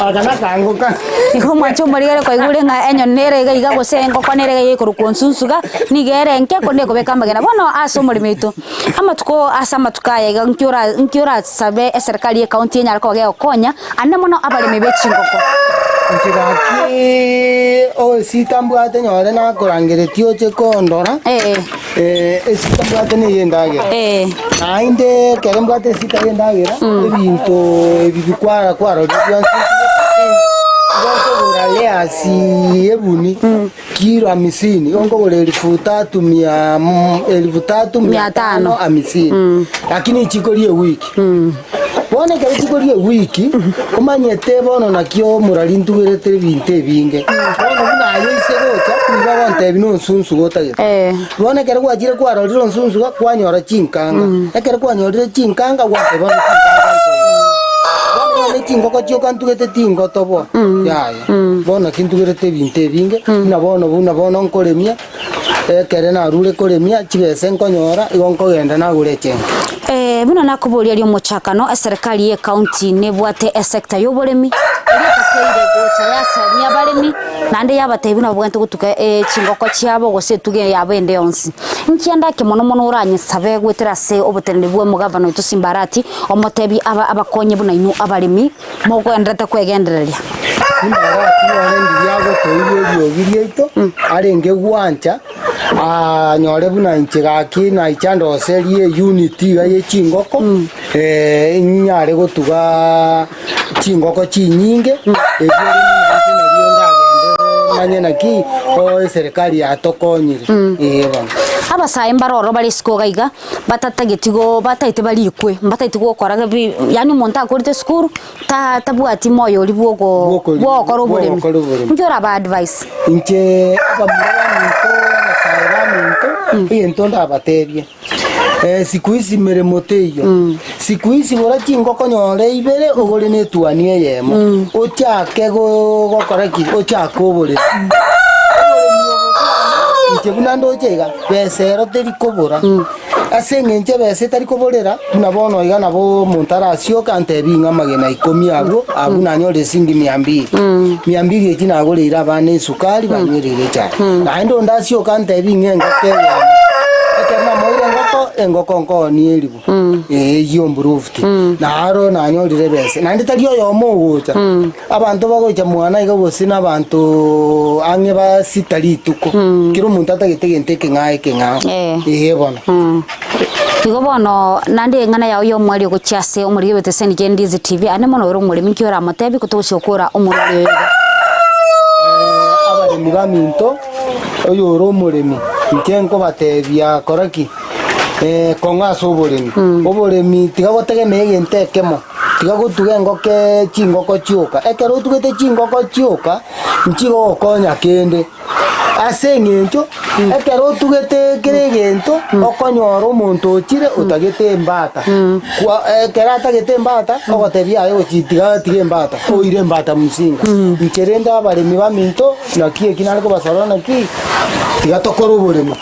Aka nakango ka. Igo omwanche omorigere kwaigure ng'a enyoni nere iga iga gose engoko nere iga iga ekorokwa onsunsuga, nigo ere enke korende ekobeka amagena. Bono ase omoremo oito, amatuko ase amatuko aya iga nki ora nki orasabe eserikari ye county enyare koba gegokonya, ande mono abaremi be chingoko. Inche gaki esita mbwate nyore nakorangeretie oche kondora, esita mbwate neye endagera. Naende ekero mbwate esita ya endagera, ebinto ebi bikwara kwarorire bionsi, igo nkogora layers ebuni kilo hamisini, igo nkogora elfu tatu mia elfu tatu mia tano hamisini, lakini chikoria ewiki. Bono ekero chikoria ewiki, omanyete bono naki omorari ntugerete ebinto ebinge. Bono buna aye oise gocha, nigo ogontebia nonsunsuga otagete. Bono ekero gwachire kwarorire onsunsuga, kwanyora chinkanga. Ekero kwanyorire chinkanga, gwateba bono chinkanga nkoira. Bono nonye chingoko chioka ntugete tingotoboa, yaya. Bono naki ntugerete ebinto ebinge, buna bono buna bono nkoremia, ekere narure koremia, chibesa nkonyora, igo nkogenda nagure echenke. Buna nakoboria aria omochakano, eserekari ye county nebwate esector yoboremi, eria etakeire gocha yasemia abaremi, naende yabatebia buna babwenerete gotuga chingoko chiabo gose etugo yabo ende yonsi. Inki ande ake mono mono oranyesabe goetera ase oboteneneri bwa omogavana oito Simba Arati, omotebie aba abakonye buna inwe abaremi mogendererete kwegendereria. Simba Arati nere ndiria agotoiria eriogi riaito, arenge gwancha anyore buna inche gaki naicha ndoserie eunit iga ye chingoko, inyare gotuga chingoko chinyinge, erio rende nainche nario ndagenderere manye naki oo eserekari yatokonyire, ee bono. Abasae mbare ororo bare isiko iga iga, batatageti go bataete barikwe, mbataeti gokora bi yaani omonto akorete esukuru, ta tabwati moyo oria bwa ogo Bwokori- bwogokora oboremi. bwogokora oboremi. Inki oraba advise? Inche abamura baminto, abasae baminto, egento ndabatebie, siku hizi meremo teiyo, siku hizi gora chingoko nyore ibere ogore na etuani eyemo, ochake go gokora ki? Ochake oboremi. Oboremi obo bwane, inche buna ndoche iga, besa ero teri kobora, ase eng'encho ebesa etari koborera, buna bono iga nabo omonto arasioke antebi ng'a amagena ikomi abwo, abwo nanyore esiringi mia mbili. Mia mbili echi nagoreire abana esukari banywereire echae. Naende onde asioke antebi ng'a engoko eyemo, ekero namoeire engoko. engoko nkooni eribu, eh, eyio improved. Naro nanyorire ebesa. Naende tari oyomo ogocha, abanto bagocha mwane iga gose na abanto ang'e ba sita rituko, kera omonto atagete egento ekeng'ao ekeng'ao. Eh. Eeh bono. Igo bono naende eng'ana yao y'omweri ogochia ase omoriri bw'eteseni kie Ndizi TV, aye mono ore omoremi nki oramotebie kotogochia gokora omorwari oyo iga? Abaremi baminto, oyore omoremi, inche nkobatebia kora ki? Kong'a ase oboremi. Oboremi tiga gotegemea egento ekemo, tiga gotuga engoko chingoko chioka. Ekero otugete chingoko chioka, nchigogokonya kende. Ase eng'encho ekero otugete kera egento, okonyora omonto ochire otagete embata, kwa ekero atagete embata, ogotebia aye gochi tiga tiga embata, oire embata msinga. Inche rende abaremi baminto, naki eki nare kobasorora naki, tiga tokore oboremi.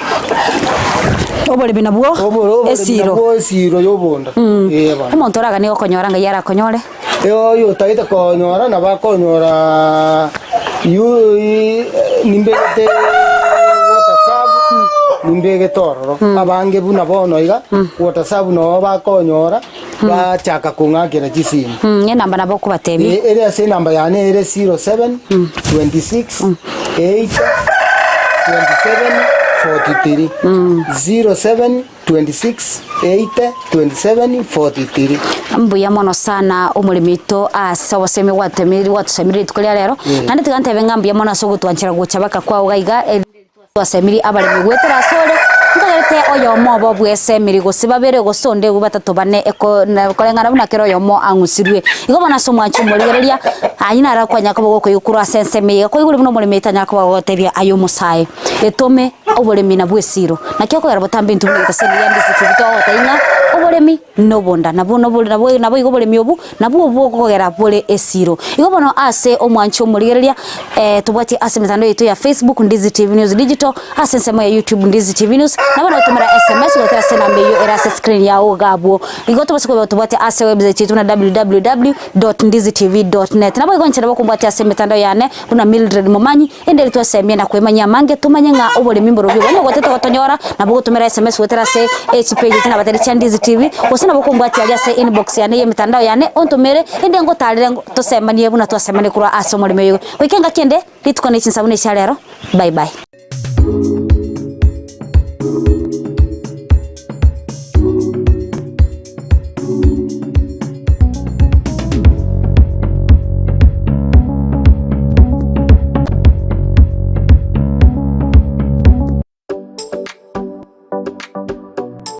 Oboremi nabwo Oboro oboremi esiro. nabwo esiro ya obonda, ee bono. Omonto oraganie gokonyora ng'ai arakonyore? Oyo otagete konyora nabo akonyora nimbegete WhatsApp, nimbegete ororo. Abange buna bono iga, WhatsApp nabo bakonyora, bachaka kong'akera chisimu. Enamba nabo okobatebia. Ere ase enamba yane ere 07 26 80 27 43. 07 26 8 27 43. Mbuya mono sana omoremi oito ase obosemi gwatemiri gwatosemire rituko ria rero, naende tiga ntebe ng'a mbuya mono ase ogotwanchera gocha baka kwao iga iga erinde twasemirie abaremi goetera asore, ntogerete oyomo obo bwesemiri gose babere gose onde batato bane eko na koreng'ana buna kera oyomo ang'usirwe. Igo bono ase omwancho omorigereria, ayio naro akwanya koba gokoigwa korwa ase ensemo eye, koigure buna omoremi oito anyare koba gogotebia aye omosae. Etome oboremi nabwo esiro. Naki okogera botambe intwe buna egetaseni gia Ndizi TV togotebia ng'a oboremi nobonda nabwo nobore nabwo naboigo oboremi obu nabwo obwo okogera bore esiro. Igo bono ase omwancho omorigereria tobwatie ase emetandao yaito ya Facebook Ndizi TV News Digital, ase ensemo ya YouTube Ndizi TV News, nabo nogotomera SMS goetera ase enamba eyio ere ase escreen yao iga abwo. Igo tobase koba tobwate ase website yaito buna www dot ndizitv dot net. Naboigo inche nabo kombwatia ase emetandao yane buna Mildred Momanyi. Ende erio twesemie na kwemanyia amange, tomanye ng'a oboremi mborobio bwa nyogotete gotonyora, nabo ogotomera sms goetera ase echipage echi nabateria chia Ndizi TV, gose nabo okombwatia aria ase inbox yane y'emetandao yane ontomere, ende ngotarere tosemanie buna twasemania korwa ase omoremi oyo. Goika engaki ende, rituko ne chinsa buna echia rero, bye bye.